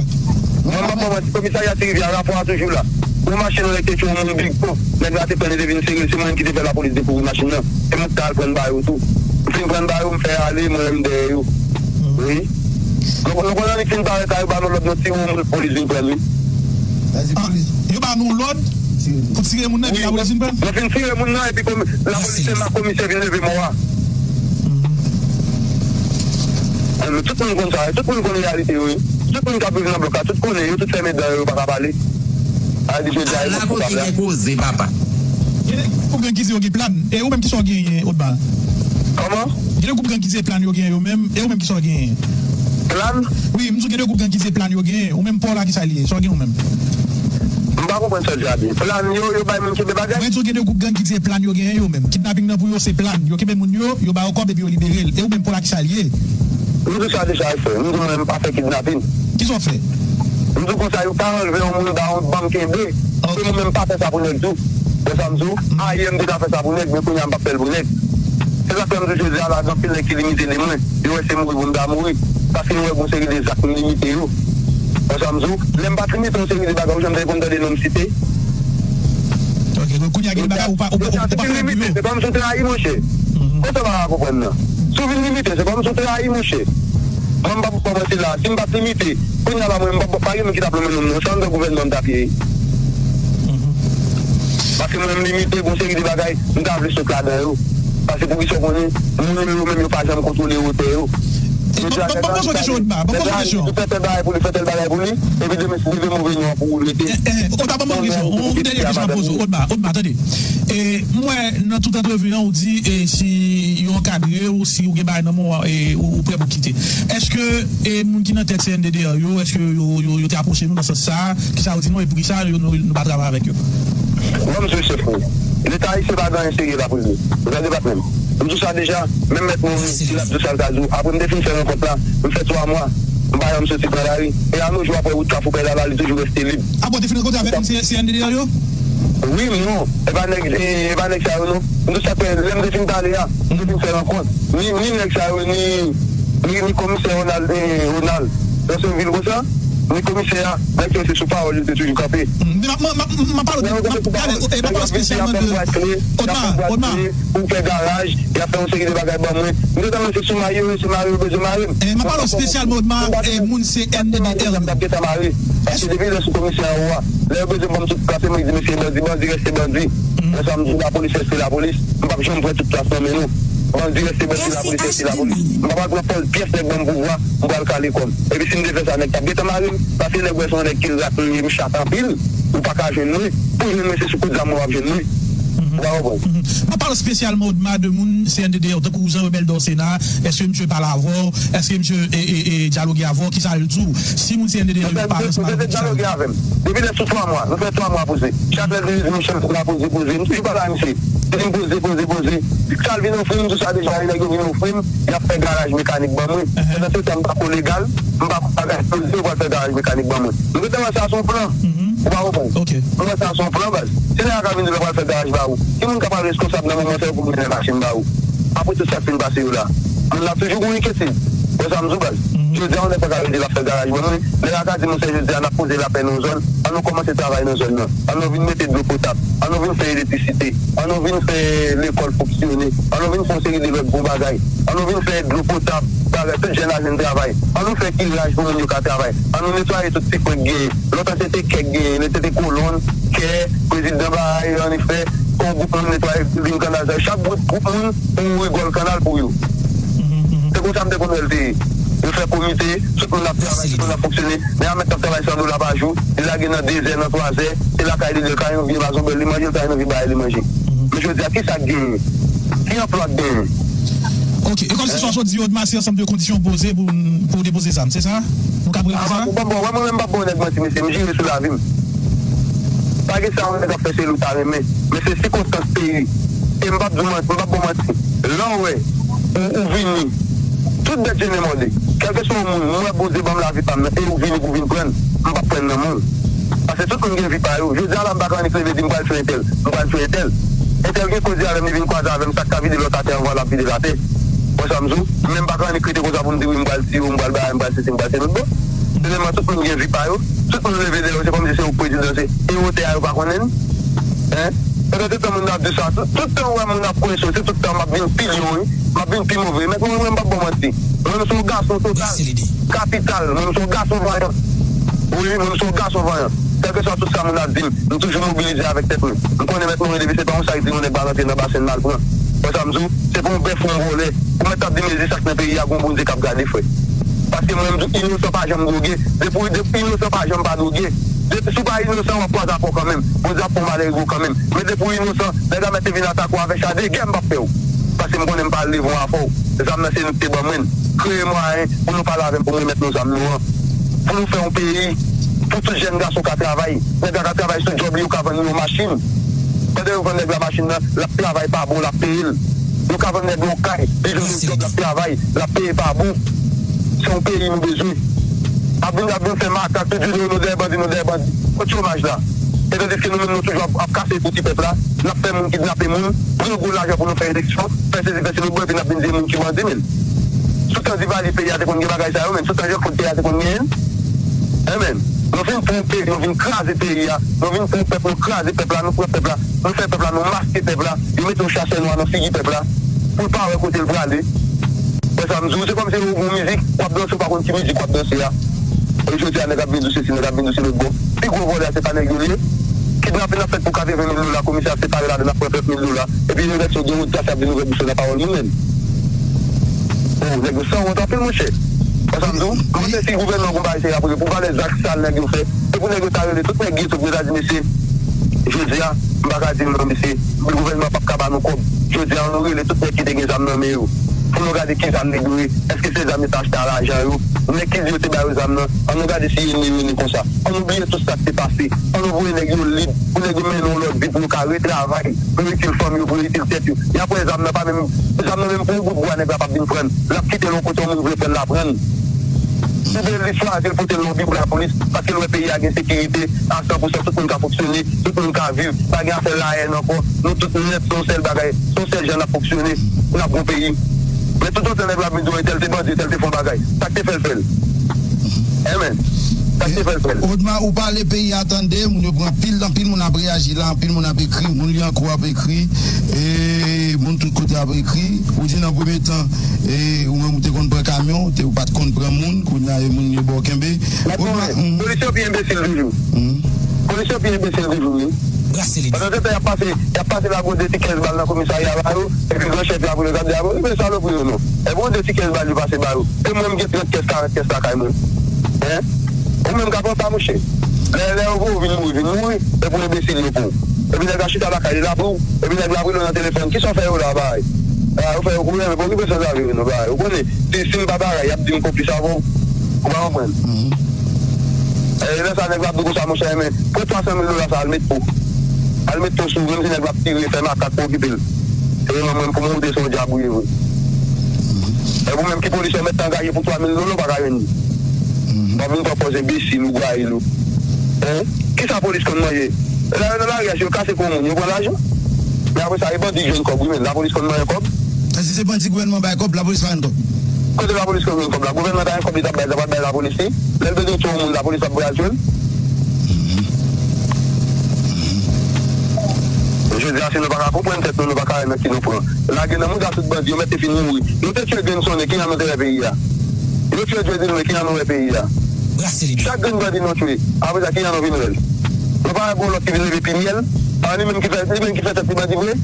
Mwen, m ap ba w manti, komisarya Ti Rivye a, rapò a toujou la. Ou mache nan lè te fè yon moun big po. Nèg la te pran li, te vin sere l, se mwen menm ki te fè lapolis dekouvri machin nan. E mwen ki t al pran ba yo tou. M fin pran ba yo, m fè ale, mwen menm dèyè yo. Wi. Donk, nou konn annik fin parèt la, yo ba nou lòd, nou tire yon moun, polis vin pran li. Sa di polis. Yo ba nou lòd pou tire moun nan, epi lapolis vin pran? Nou fin tire moun nan, epi komi-, lapolis se la komisè vin leve mò a. Tout moun konn sa, tout moun konn reyalite yo, wi. Tout moun k ap viv nan blòk la, tout konnen yo, tout fèmen dan yo, yo pa ka pale. A di jodi a, yo la kote gen koze, papa. Gen de gwoup gang ki di yo gen plan. E ou menm, kisa w genyen, Odma? Kòman? Gen de gwoup gang ki di se plan yo genyen yo menm. E ou menm, kisa w genyen? Plan? Wi, m di w gen de gwoup gang ki di se plan yo genyen. Ou menm, pa w la, kisa l ye? Sa w gen ou menm? M pa konprann sa w di a byen. Plan yo, yo bay moun kenbe bagay? Mwen di w gen de gwoup gang ki di se plan yo genyen yo menm. Kidnaping nan pou yo se plan. Yo kenbe moun yo, yo ba yo kòb epi yo libere l. E ou menm, pa w la, kisa l ye? M di w sa deja, frè. M di w mwen, m pa fè kidnaping. Kisa w fè? M di w konsa, yo ka anlve yon moun ba yon banm kenbe. Ok. E mwen menm, m pa fè sa pou nèg tou. Wè sa m di w? Ayè, m te ka fè sa pou nèg, men kounye a, m p ap fè l pou nèg. Se sa k fè m di w jodi a la, gen anpil nèg ki limite de mwen. Yo wè se mouri pou m ta mouri. Paske yo wè gon seri de zak m limite yo. Wè sa m di w? Lè m pa t limite yon seri de bagay, ou janm te konn tande non m site? Ok, kounye a gen bagay ou pa, ou pa, ou pa fè pou yo. Se kòm si w trayi, monchè. Konsa w pa ka konprann nan. Si w vin limite, se kòm si w trayi, monchè. Mwen, m p ap kòmanse la. Si m pa t limite, kounye a la, mwen, m p ap, pa gen moun ki t ap lonmen non m, non. Se anndan gouvènman m t ap ye. Paske mwen, m limite, gon seri de bagay, m ta vle sot ladan yo. Paske poukisa w konnen, moun yo menm yo pa janm kontwole wotè yo. Yo di a nèg la, nèg la, li fè tèl bagay pou li, fè tèl bagay pou li, epi demen, si li vle move non an pou ou rete. Odma, ban m yon kesyon, yon dènye kesyon m ap poze w. Odma, Odma, tande. E, m wè nan tout antrevi an, ou di, e, si yo ankadre w, si ou gen bagay nan men w, e, ou, ou prè pou kite. Èske, e, moun ki nan tèt C N D D A yo, èske yo, yo, yo te apwoche nou nan sans sa a? Kisa yo di nou e poukisa yo, nou, nou pa travay avèk yo? Ban m di w, chèf mwen. Leta ayisyen pa gen anyen serye la pou l di. Ou tande, patnè m? M di w sa deja, menm mèt mwen, li, si l ap di w sa, l ka di w. Apre m te fin fè rankont la, m fè twa mwa, m pa janm soti pran lari. E a no jou, apre wout Kafou Pèlala, li toujou rete lib. Apre w te fin rankontre avèk moun C N D D A yo? Wi, m non. E pa nèg, e, e pa nèg sa yo, non. M di w sa k fè, lè m te fin pale a, m te fin fè rankont. Ni, ni nèg sa yo, ni, ni, ni komisè Ronald, e, Ronald. Nan se vil konsa, ni komisè a, nèg yo se sou pawòl, yo te toujou kanpe. M, m, m, m, m ap pale de, m ap, gade, e, m ap pale espesyalman de Odma, Odma. Pou fè garaj, y ap fè yon seri de bagay ban mwen. M te tann se sou mare yo, se mare yo bezwen mare m. E, m ap pale espesyalman Odma, e, moun C N D D A yo. M t ap gentan mare. Paske depi lè sou komisè an wo a, lè yo bezwen ban m tout plas, se mwen ki di mesye bandi, bandi reste bandi. Lè sa m di lapolis reste lapolis. M p ap janm pran tout plas nan men nou. Bandi reste bandi, lapolis reste lapolis. M pa pral pran pòl pyès nèg ban m pouvwa, m pral kale kò m. Epi si m te fè sa, nèg t ap gentan mare m. Paske nèg wè se yon nèg ki rat m ye, m chat anpil. Ou pa ka jwenn mwen. Pou jwenn mwen, se sou kout zam mwen w ap jwenn mwen. Ou pa konprann? M ap pale espesyalman Odma de moun C N D D A yo, tankou Jean Rebel Dorcena, èske misye pale avè w? Èske misye, e, e, e, dyaloge avè w? Kisa l di w? Si moun C N D D A yo pa nan seman avè w, kisa l di w? Misye te dyaloge avè m. Depi lè sou twa mwa, nou fè twa mwa poze. Chak lè li di m chèf la poze, poze. M toujou pale a misye. Li di m poze, poze, poze. Sa l vin ofri m, m di w sa deja, nèg yo vin ofri m, y ap fè garaj mekanik ban mwen. Pandan se tan, m pa ko legal, m pa ko bagay poze, yo pral fè garaj mekanik ban mwen. M gentan wè sa se yon plan. Ou pa konprann? Mwen sa se yon plan, baz. Si nèg la ka vin di l pral fè garaj ba ou, ki moun k ap al reskonsab nan moman sa yo pou mennen machin ba ou? Apre tout sa k fin pase yo la, moun la toujou gon enkyetid. Wè sa m di w, baz. Jodi a, yon nèg pa ka rete l ap fè garaj ban mwen. Nèg la ka di, monchè, jodi a, n ap poze lapè nan yon zòn. An nou kòmanse travay nan zòn nan. An nou vin mete dlo potab. An nou vin fè elektrisite. An nou vin fè lekòl fonksyone. An nou vin fè yon seri de lòt bon bagay. An nou vin fè dlo potab, bagay, tout jèn la jwenn travay. An nou fè kilaj pou moun yo ka travay. An nou netwaye tout ti kwen k genyen. Lontan se te kè k genyen, se te kolonn, kè, prezidan bagay, an nou fè, yon gwoup moun netwaye vin kannal sa yo. Chak gwoup, gwoup moun, pou rigòl kannal pou yo. Se konsa m te konn wè l te ye. Yo fè komite, tout moun ap travay, tout moun ap fonksyone. Men a mèt k ap travay san dola pa jou, li lage nan de zè, nan twa zè, se lakay li, li kay yon vye mazonbèl, li manje, li kay yon vye bagay, li manje. Men jodi a, kisa k genyen? Ki anplwa k genyen? Ok, e kòmsi sa w sot di yo, Odma, se ansanm de kondisyon poze pou, pou depoze zam, se sa? Nou ka prevwa sa? Bon, bon, wè, mwen menm, m p ap ba yon nèg manti, mesye, m jire sou lavi m. Pa gen sa yon nèg ap fè se li w ta renmen, men se sikonstans peyi. E m p ap di w manti, m p ap ba w manti. Lè w wè, ou, ou vini, tout bèt je ne mòde. Kèlkeswa yon moun, mwen Bondye ban m lavi pa m nan, e ou vini pou vin pran l, m p ap pran l nan men w. Paske tout moun gen vi pa yo. Jodi a la, m pa ka annik leve di m pral tchwe entèl, m pral tchwe entèl. Entèl gen koze avè m, li vin kwaze avè m, sa k ka vide lòt atè anvan l ap vide l atè. Wè sa m di w? Men m pa ka annik rete konsa pou m di wi, m pral tiye w, m pral bagay, m pral sesi, m pral se lòt bò. Finalman, tout moun gen vi pa yo. Tout moun leve de yo, se kòmsi se yo k prezidan, se e wotè a yo pa konnen n. Hein? Pandan tout tan moun ap di sa, tout, tout tan ou wè moun ap kwense w, se tout tan m ap vin pi lyon wi. M ap vin pi move. Mèt mwen, mwen, m p ap ba w manti. Mwen, m se yon gason total. Kapital. Mwen, m se yon gason vanyan. Wi, mwen, m se yon gason vanyan. Kèlkeswa tout sa moun ap di m, m toujou mobilize avèk tèt mwen. M konnen mèt mwen, depi se pa yon sak di yon nèg pa rantre nan basen l mal pran. Wè sa m di w? Se pa yon bèf ou yon vòlè. Ou mèt t ap di mezi sak nan peyi a, gon Bondye k ap gade, frè. Paske mwen, m di w, inosan pa janm dwoge. Depi w, depi w inosan pa janm pa dwoge. Depi si w pa inosan, w ap kwaze ak kanmenm. Bondye ap fè w malere kanmenm. Men depi w inosan, nèg la mèt te vin atake w avèk cha de gè, m p ap pè w. Paske m konnen m pa al devan w avè w. Zam nan se nou ki te ban mwen l. Kreye mwayen pou nou pale avè m, pou m remèt nou zam nou an. Pou nou fè yon peyi, pou tout jèn gason ka travay. Nèg la ka travay sou djòb li, yo ka vann li yon machin. Pandan yo vann nèg la machin nan, l ap travay pa bon, l ap peye l. Yo ka vann nèg la yon kay, li jwenn yon djòb, l ap travay, l ap peye pa bon. Se yon peyi nou bezwen. Ap vin, ap vin fè makak, tout jounen nou dèyè bandi, nou dèyè bandi. Kot chomaj la? E tandiske nou menm nou toujou ap, ap kase pou ti pèp la, n ap fè moun kidnape moun, pran gwo lajan pou nou fè eleksyon, fè sesi, fè sesi, bon, epi n ap vin di moun ki bandi, men. Sou tan Duvalier peyi a te konn gen bagay sa yo, men. Sou tan Jean Claude peyi a te konn genyen l. Enben, nou vin pran peyi, nou vin kraze peyi a, nou vin pran pèp, nou kraze pèp la, nou pran pèp la, nou fè pèp la, nou maske pèp la, yo mete yon chasè nwa nan figi pèp la, pou l pa wè kote l prale. Wè sa m di w, se kòmsi ou gon mizik, w ap danse, ou pa konn ki mizik w ap danse a. E jodi a, nèg ap vin di w sesi, nèg ap vin di w se lòt bò. Pi gwo vòlè a, se pa nèg yo l ye? Kidnapin ap fèt pou katreven mil dola, komisè ap separe ladan, ap pran trant mil dola. Epi nèg yo gen odasye ap di nou fè bouch nan pawòl moun menm. Oh, nèg yo sanwont anpil, monchè. Wè sa m di w? M panse si gouvènman gon bagay serye ap regle pou valè zak sal nèg yo fè, se pou nèg yo ta rele tout nèg geto pou yo ta di, mesye, jodi a, m pa ka di non, mesye, gouvènman p ap ka ba nou kòb. Jodi a, nou rele tout nèg ki te gen zam nan men yo. Pou nou gade ki zam nèg yo ye. Èske se zam yo te achte a lajan yo? Nèg ki di yo te ba yo zam nan, ann nou gade si yo ni yo ni konsa. Ann nou bliye tout sa k te pase. Ann nou voye nèg yo lib, pou nèg yo mennen yon lòt vi, pou yo ka retravay, pou yo itil fanmi yo, pou yo itil tèt yo. Y ap wè zam nan pa menm, zam nan menm pou yon bout bwa nèg la p ap vin pran l. L ap kite l yon kote yon moun vle pran l, l a pran l. Oubyen li chwazi l pote l nan yon biwo lapolis, paske l wè peyi a gen sekirite a san pou san, tout moun ka fonksyone, tout moun ka viv, pa gen afè lahèn ankò, nou tout nèt se yon sèl bagay, se yon sèl jan n ap fonksyone, n ap gon peyi. Men toutotan nèg la ap vin di w entèl te bandi, entèl te fè yon bagay, sa k te fè l fè l? Enben, sa k te fè l fè l? Odma, ou pale peyi a tande, moun yo pran anpil, anpil moun ap reyaji la, anpil moun ap ekri, moun Lyankou ap ekri, e moun tout kote ap ekri. Ou di nan premye tan, e ou menm ou te konn pran kamyon, ou te, ou pa t konn pran moun, kounye a e moun yo ba w kenbe. Odma, mm. Polis yo pi enbesil toujou. Mm. Polis yo pi enbesil toujou, wi. Brase lide. Pandan se tan y ap pase, y ap pase lage yon de ti kenz bal nan komisarya ba yo, epi gran chèf la pou yo t ap di, a bon, men salopri yo non. Epi yon de ti kenz bal yo pase ba yo. E mwen m gen trant kenz, karant kenz lakay mwen. Hein? Ou menm ka pran sa, monchè. Lè, lè yo voye w vin mouri, vin mouri, epi w enbesil yo pran w. Epi nèg la chita lakay li la pou w, epi nèg la rele w nan telefòn, kisa w fè yo la, bay? A, yo fè yo kouri, men pa okipe san zave yo non, bay. Ou konnen, si, si m pa bagay, y ap di m konplis avè w. Ou pa konprann? Mhm. E lè sa nèg la ap di w konsa, monchè, men, pran twa san mil dola sa, al met po. Al met po sou ou, menm si nèg la ap tire, fè makak, pa okipe l. E mwen, mwen, pou mwen, ou te se yon dyab ou ye vre. E ou menm ki polis yo mèt angaje pou twa mil dola, ou pa ka jwenn li. W ap vin pran pòz enbesil ou gwayil ou. Hein? Kisa polis konn manje? Lè yo nan lari a, si yo kase kou moun, yo pran lajan. Men apre sa, e bandi ki jwenn kòb, wi, men lapolis konn manje kòb. Èske se bandi gouvènman bay kòb, lapolis pa jwenn kòb? Kote lapolis konn jwenn kòb la? Gouvènman ta jwenn kòb, li t ap bay, li t ap bay lapolis li. Lè l bezwen touye yon moun, lapolis ap pral jwenn. Jodi a, si nou pa ka konprann tèt nou, nou pa ka wè nan ki nou pran. Lage nan mouda tout bandi, yo mèt te fin mouri. Nou te tiye Grenn Sonnen, kijan nou te wè peyi a? Yo tiye Dieudonné, kijan nou wè peyi a? Brase lide. Chak grenn bandi nou tiye, apre sa, kijan nou vin wè l? Nou pa wè gon lòt ki vin leve pi myèl? A, li menm ki fè, li menm ki fè tèt li bandi vre?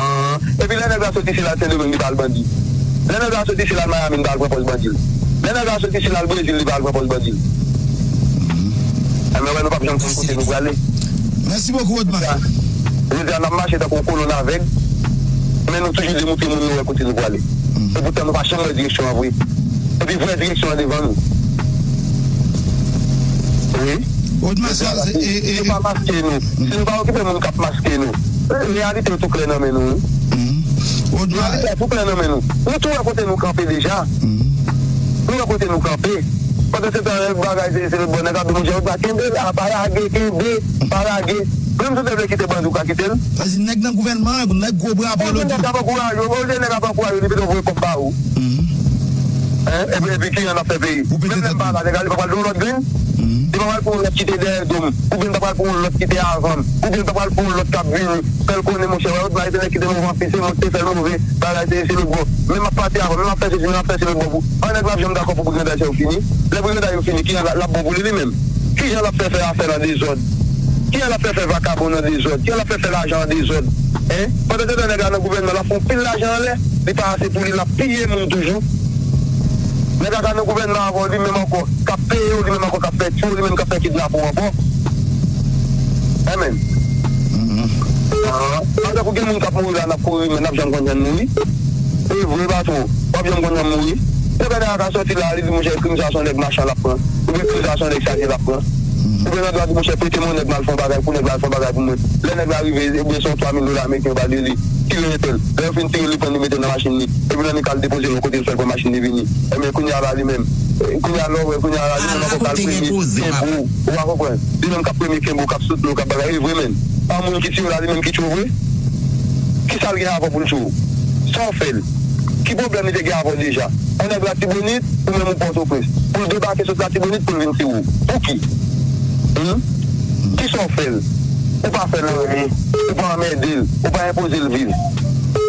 An, epi lè nèg la soti sila Sendomeng, li pa al bandi. Lè nèg la soti sila Miami, li pa al pran pòz bandi l. Lè nèg la soti sila l Brezil, li pa al pran pòz bandi l. Enben, wè, nou p ap janm konn kote nou prale. Mèsi bokou, Odma. Jodi a, n ap mache tankou yon kolonn avèg, men nou toujou demontre moun nou wè kote nou prale. E poutan, nou pa janm wè direksyon an vre. Epi vrè direksyon an devan nou. Wi. Odma, sa, e, e, yo pa maske nou. Si nou pa okipe moun k ap maske nou, reyalite yo tou klè nan men nou, wi. Odma, reyalite a tou klè nan men nou. Nou tou wè kote nou kanpe deja. Nou wè kote nou kanpe. Pandan se tan, bagay se, se lòt bò, nèg ap di, monchè, Odma, kenbe la, pa lage, kenbe, pa lage. Menm si w te vle kite bandi, ou ka kite l. Sa di nèg nan gouvènman an, nèg gwo bra pou yo. Olye nèg ap ankouraje w, olye nèg ap ankouraje w, li pito voye kòb ba ou. Hein? Epi, epi kijan n ap fè peyi? Menm lè m pa la, nèg la, li pa pral di yon lòt grenn? Li pa pral pran yon lòt ki te dèyè do m, oubyen li pa pral pran yon lòt ki te avan m, oubyen li pa pral pran yon lòt k ap vini. Fè l konnen, monchè, wè, Odma, se nèg ki te move anpil, se mwen ki te fè l move, bagay te, se lòt bò. Men m ap pati avan, men m ap fè sesi, men m ap fè se lòt bò pou. An, nèg la ap janm dakò pou brigandaj yo fini? Lè brigandaj yo fini, kijan l ap bon pou li, li menm? Kijan l ap fè fè afè l an dezòd? Kijan l ap fè fè vakabon an dezòd? Kijan l ap fè fè lajan an dezòd? Hein? Pandan se tan nèg la nan gouvènman, l ap fè yon pil lajan anlè, li pa ase pou li, l ap piye moun toujou. Nèg la ka nan gouvènman avè w, li menm ankò, k ap peye w, li menm ankò, k ap fè tchou, li menm k ap fè kidnape w ankò. Enben. Pandan pou gen moun k ap mouri la, n ap kouri, men n ap janm konn jan n mouri. E vre, patwon, w ap janm konn jan m mouri. Depi nèg la ka sòti la, li di, monchè, krim sa se yon nèg machan l ap pran. Oubyen krim sa se yon nèg chaje l ap pran. Oubyen nan dwa di, monchè, prete mwen nèg m al fè yon bagay pou nèg la al fè yon bagay pou mwen. Lè nèg la rive, ebyen se yon twa mil dola ameriken yo ba li, li tire entèl. Lè yo fin tire, li pran, li mete nan machin li. Epi nan li ka al depoze l yon kote, l fè l pran machin li vini. Ebyen kounye a la li menm. Kounye a lè w wè, kounye a la li menm ankò k al premye kenbe w. Ou pa konprann? Li menm k ap premye kenbe w, k ap soutni w, k ap bagay. E vre, menn. Pa moun ki tire w la, li menm ki tchwe w vre? Kisa l gen avè w pou l tchwe w? Sa w fè l? Ki pwoblèm li te gen avè w deja? Yon nèg Latibonit, ou menm ou Pòtoprens. Pou l debake sot Latibonit pou l vin tire w. Pouki? Humm? Kisa w fè l? Ou pa fè l anyen. Ou pa anmède l. Ou pa enpoze l viv.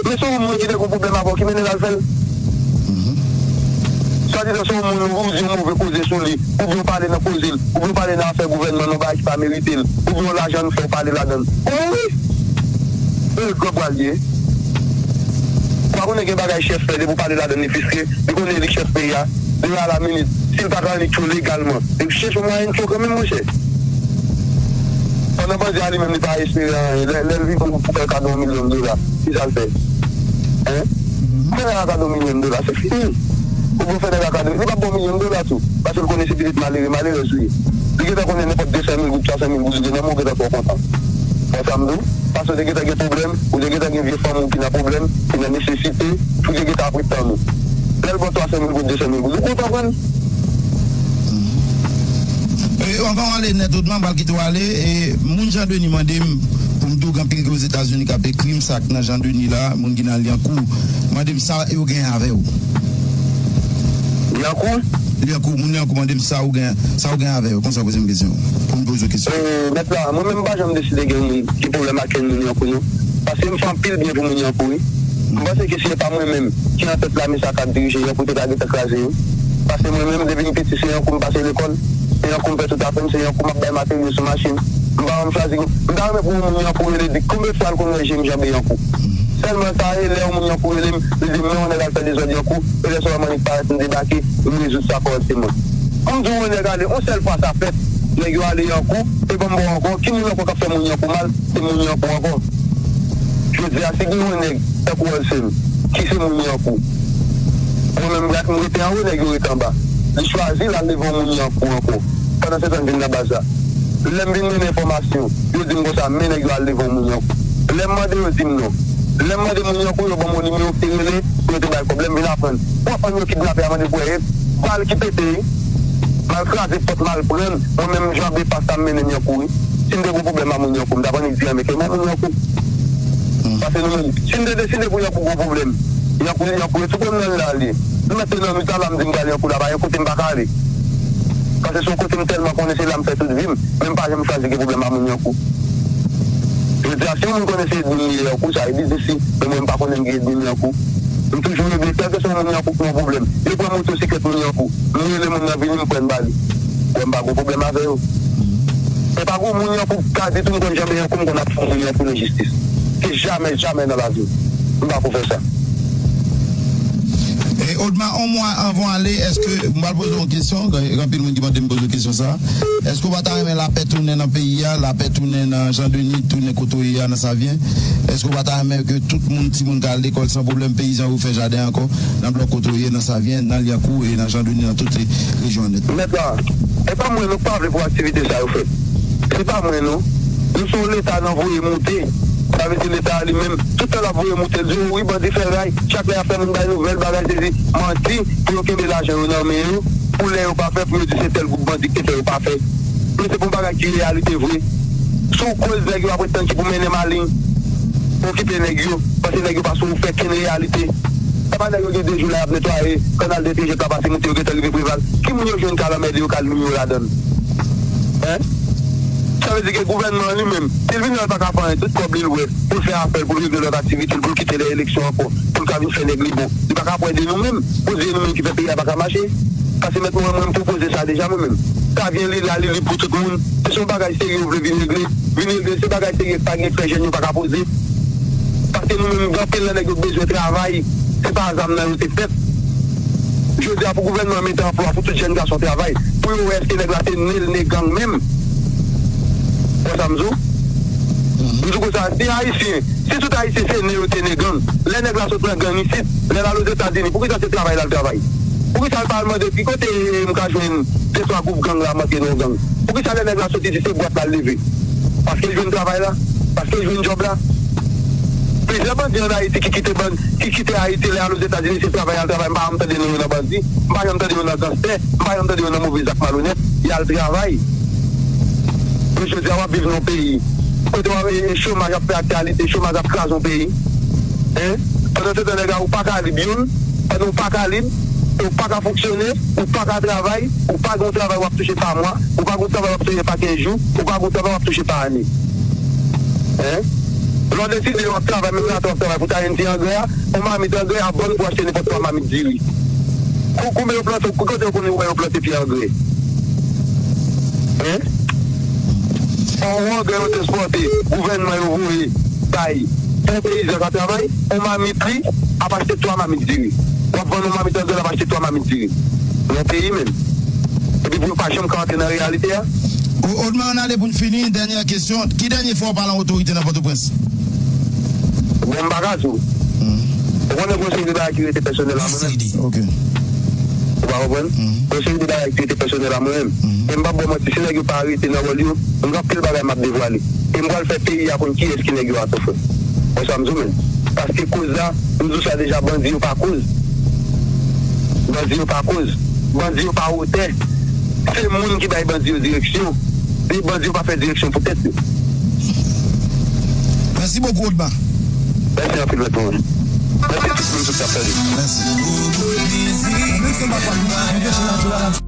Men se yon moun ki te gen pwoblèm avè w ki mennen l al fè l. Swadizan se yon moun ou di yon move koze sou li, oubyen w pale nan koze l, oubyen w pale nan afè gouvènman nan yon bagay ki pa merite l, oubyen yon lajan nou fè w pale ladan l. Ou mouri! E gòb pral ye. Ou pa konnen gen bagay chèf fè, depi w pale ladan l, li friske, li konnen li k chèf peyi a, li a la minit. Si l pa ka annik tchwe legalman, li chèche yon mwayen tchwe kanmenm, monchè. Pandan bandi a li menm, li pa espere anyen. Lè, lè l vini pou fè kado yon milyon dola, kisa l fè? Hen? Fè nèg la kado milyon dola, se fini. Ou pou fè nèg la kado, li p ap ba w milyon dola tou. Paske l konnen se pitit malere, malerèz ou ye. Li gentan konnen nenpòt de san mil goud, twa san mil goud ou gen nan men w, ou gentan twò kontan. Wè sa m di w? Paske w te gentan gen pwoblèm, ou te gentan gen vye fanmi w ki nan pwoblèm, ki nan nesesite, ou te gentan ap ret tann ou. Lè l ba w twa san mil goud, de san mil goud, ou kontan pran l. E, anvan w ale nèt, Odma, m pral kite w ale. E, moun Jan Deni mande m pou m di w gen anpil ki Ozetazini k ap ekri m, sa k nan Jan Deni la, moun ki nan Lyankou, mande m sa yo gen avè w. Lyankou? Lyankou, moun Lyankou mande m sa ou gen, sa ou gen avè yo, konsa poze m kesyon, pou m poze w kesyon. E, mèt la, mwen menm m pa janm deside gen moun ki pwoblèm ak kenn moun Lyankou non. Paske m fè anpil byen pou moun Lyankou, wi. M panse ke si se pa mwen menm ki nan tèt lame sa k ap dirije Lyankou, te ka gentan kraze, wi. Paske mwen menm, depi m piti, se Lyankou m pase lekòl, se Lyankou m fè tout afè m, se Lyankou m ap bay materyo sou machin. M pa janm chwazi, m ta renmen pou yon moun Lyankou rele di, konbyen fwa l konn wè je m janbe Lyankou? Sèlman sa ye, lè yon moun Lyankou rele m, li di m, men yon nèg al fè dezòd Lyankou, e lè sa yo m annik parèt, m debake, m rezoud sa kòrèkteman. Pou m di yon nèg ale, yon sèl fwa sa fèt, nèg yo ale Lyankou, e ban m ba w ankò, ki moun ankò k ap fè moun Lyankou mal, se moun Lyankou ankò. Jodi a, si gen yon nèg, tankou Wilson, ki se moun Lyankou, mwen menm, m rete anwo, nèg yo rete anba. Li chwazi l al leve yon moun Lyankou ankò. Pandan se tan, m vin nan baz la. Lè m vin mennen enfòmasyon, yo di m konsa, men nèg yo al leve yon moun Lyankou. Lè m mande, yo di m non. Lè m mande moun Lyankou, yo ban m yon nimewo ki te rele, pou yo te bay kòb. Lè m vin aprann, pou aprann yo kidnape a mande pou wè, bal ki pete, m al kraze pòt, m al pran, mwen menm, m janbe pa sa, m mennen Lyankou, wi. Si m te gen pwoblèm ak moun Lyankou, m t ap annik di, men ke mwen moun Lyankou. Paske nou menm, si m te deside pou Lyankou gen pwoblèm, Lyankou, Lyankou, e sou pwoblèm nan la li ye. M mèt te nan nwit la, la m di m pral Lyankou la, pa gen kote m pa ka ale. Paske se yon kote m tèlman konnen, se la m fè tout vi m, men m pa janm chwazi gen pwoblèm ak moun Lyankou. Jodi a, si yon moun konnen se ènmi m li ye Lyankou, sa e biznis li, men mwen m pa konnen m gen ènmi m Lyankou. M toujou regle, kèlkeswa moun Lyankou ki gen yon pwoblèm, yo pran motosiklèt moun Lyankou, m rele moun nan vini, m pran m ba li. Wè m pa gen pwoblèm avè yo. E pa gen moun Lyankou k ka di tou m konn janbe Lyankou, m konn ap fè moun Lyankou lenjistis. Ke jamè, jamè nan lavi m, m pa ko fè sa. E Odma, yon mwa anvan w ale, èske, m pral poze w yon kesyon, gen anpil moun ki mande m poze w kesyon sa, èske w pa ta renmen lapè tounen nan peyi a, lapè tounen nan Jan Deni, tounen kote w ye a nan Savyen? Èske w pa ta renmen ke tout moun, timoun ka al lekòl san pwoblèm, peyizan yo fè jaden ankò nan blòk kote w ye nan Savyen, nan Lyankou e nan Jan Deni, nan tout rejyon an nèt? Mèt la, e pa mwen non k pa vle pou aktivite sa yo fèt. Se pa mwen non. Nou se yon Leta nan voye moute. Sa vle di Leta a li menm, tout tan l ap voye moute, l di, o wi, bandi fè ray. Chak lè y ap fè moun bay nouvèl, bagay, se di manti pou yo kenbe lajan yo nan men yo, pou lè yo pa fè, pou yo di se tèl gwoup bandi ki te fè yo pa fè. Men se pa yon bagay ki reyalite vre. Si w koz nèg yo ap ret tann ki pou mennen malin, okipe nèg yo, paske nèg yo pa sou fè kenn reyalite. Sa pa nèg yo gen de jou la y ap netwaye Kanal de T J k ap pase moute yo gentan rive Preval. Ki moun yo jwenn k al anmède yo, k al lwi yo ladan l? Hen? Sa vle di ke gouvènman an li menm, si l vin la, l pa ka fè anyen, tout kòb li l wè pou l fè afè l, pou l regle lòt aktivite l, pou l kite lè eleksyon ankò, pou l ka vin fè nèg li bon. Li pa ka ap ede nou menm, pou di e nou menm ki fè peyi a pa ka mache. Paske mèt mwen, mwen m pwopoze sa deja mwen menm. Savyen li la, li lib pou tout moun. Si se yon bagay serye yo vle vin regle, vin regle. Se bagay serye k pa gen k fè jèn yo pa ka poze. Paske nou menm, gen anpil nan nèg yo k bezwen travay. Se pa zam nan yo te fèt. Jodi a, pou gouvènman an mete anplwa pou tout jèn gason travay, pou yo wè èske nèg la se ne l ne gang menm. Wè sa m di w? M di w konsa, si Ayisyen, si tout Ayisyen se ne yo te ne gang, lè nèg la sot nan gang isit, lè l al Ozetazini, poukisa se travay l al travay? Poukisa l pa al mande ki kote m ka jwenn de twa gwoup gang la m antre nan yon gang? Poukisa lè nèg la sot isit se bwat la l leve? Paske l jwenn travay la? Paske l jwenn djòb la? Plizyè bandi ann Ayiti ki kite bann, ki kite Ayiti, lè al Ozetazini, se travay y al travay. M pa janm tande non yo nan bandi, m pa janm tande yo nan ganstè, m pa janm tande yo nan move zak malonèt. Y al travay. Men jodi a, w ap viv nan yon peyi kote w ap, e, e, chomaj ap fè aktyalite, chomaj ap kraze yon peyi. Hein? Pandan se tan, nèg la, ou pa ka lib youn, pandan ou pa ka lib, ou pa ka fonksyone, ou pa ka travay, ou pa gen yon travay w ap touche pa mwa, ou pa gen yon travay w ap touche pa kenz jou, ou pa gen yon travay w ap touche pa ane. Hein? Lè w deside w ap travay, menm lè w ap travay pou w ta jwenn ti angrè a, yon mamit angrè ap vann pou w achte nenpòt twa mamit diri. Kou-, kounye yo plante, ki kote yo konn wè yo plante pye angrè? Hein? Yon angrè yo te ekspòte, gouvènman yo voye bay pou yon peyizan k ap travay, yon mamit li ap achte twa mamit diri. W ap vann yon mamit angrè, l ap achte twa mamit diri. Nan yon peyi menm. Epi pou yo pa janm ka antre nan reyalite a. O-, Odma, ann ale pou n fini. Dènyè kesyon. Ki dènye fwa w pale a yon otorite nan Pòtoprens? Bon, m pa ka di w. Ou konnen gen yon seri de bagay ki rete pèsonèl a mwen menm. Ok. Ou pa konprann? Gen yon seri de bagay ki rete pèsonèl a mwen menm. E m p ap ba w manti, si nèg yo pa arete nan wòl yo, m gen anpil bagay m ap devwale. E m pral fè peyi a konn kiyès ki nèg yo a tou, frè. Wè sa m di w menm. Paske koz la, m di w sa deja, bandi yo pa koz. Bandi yo pa koz. Bandi yo pa wotè. Se moun ki bay bandi yo direksyon. E bandi yo pa fè direksyon pou tèt yo. Mèsi bokou, Odma. Mèsi anpil, mèt mwen. Mèsi tout moun sou k ap tande. Mèsi.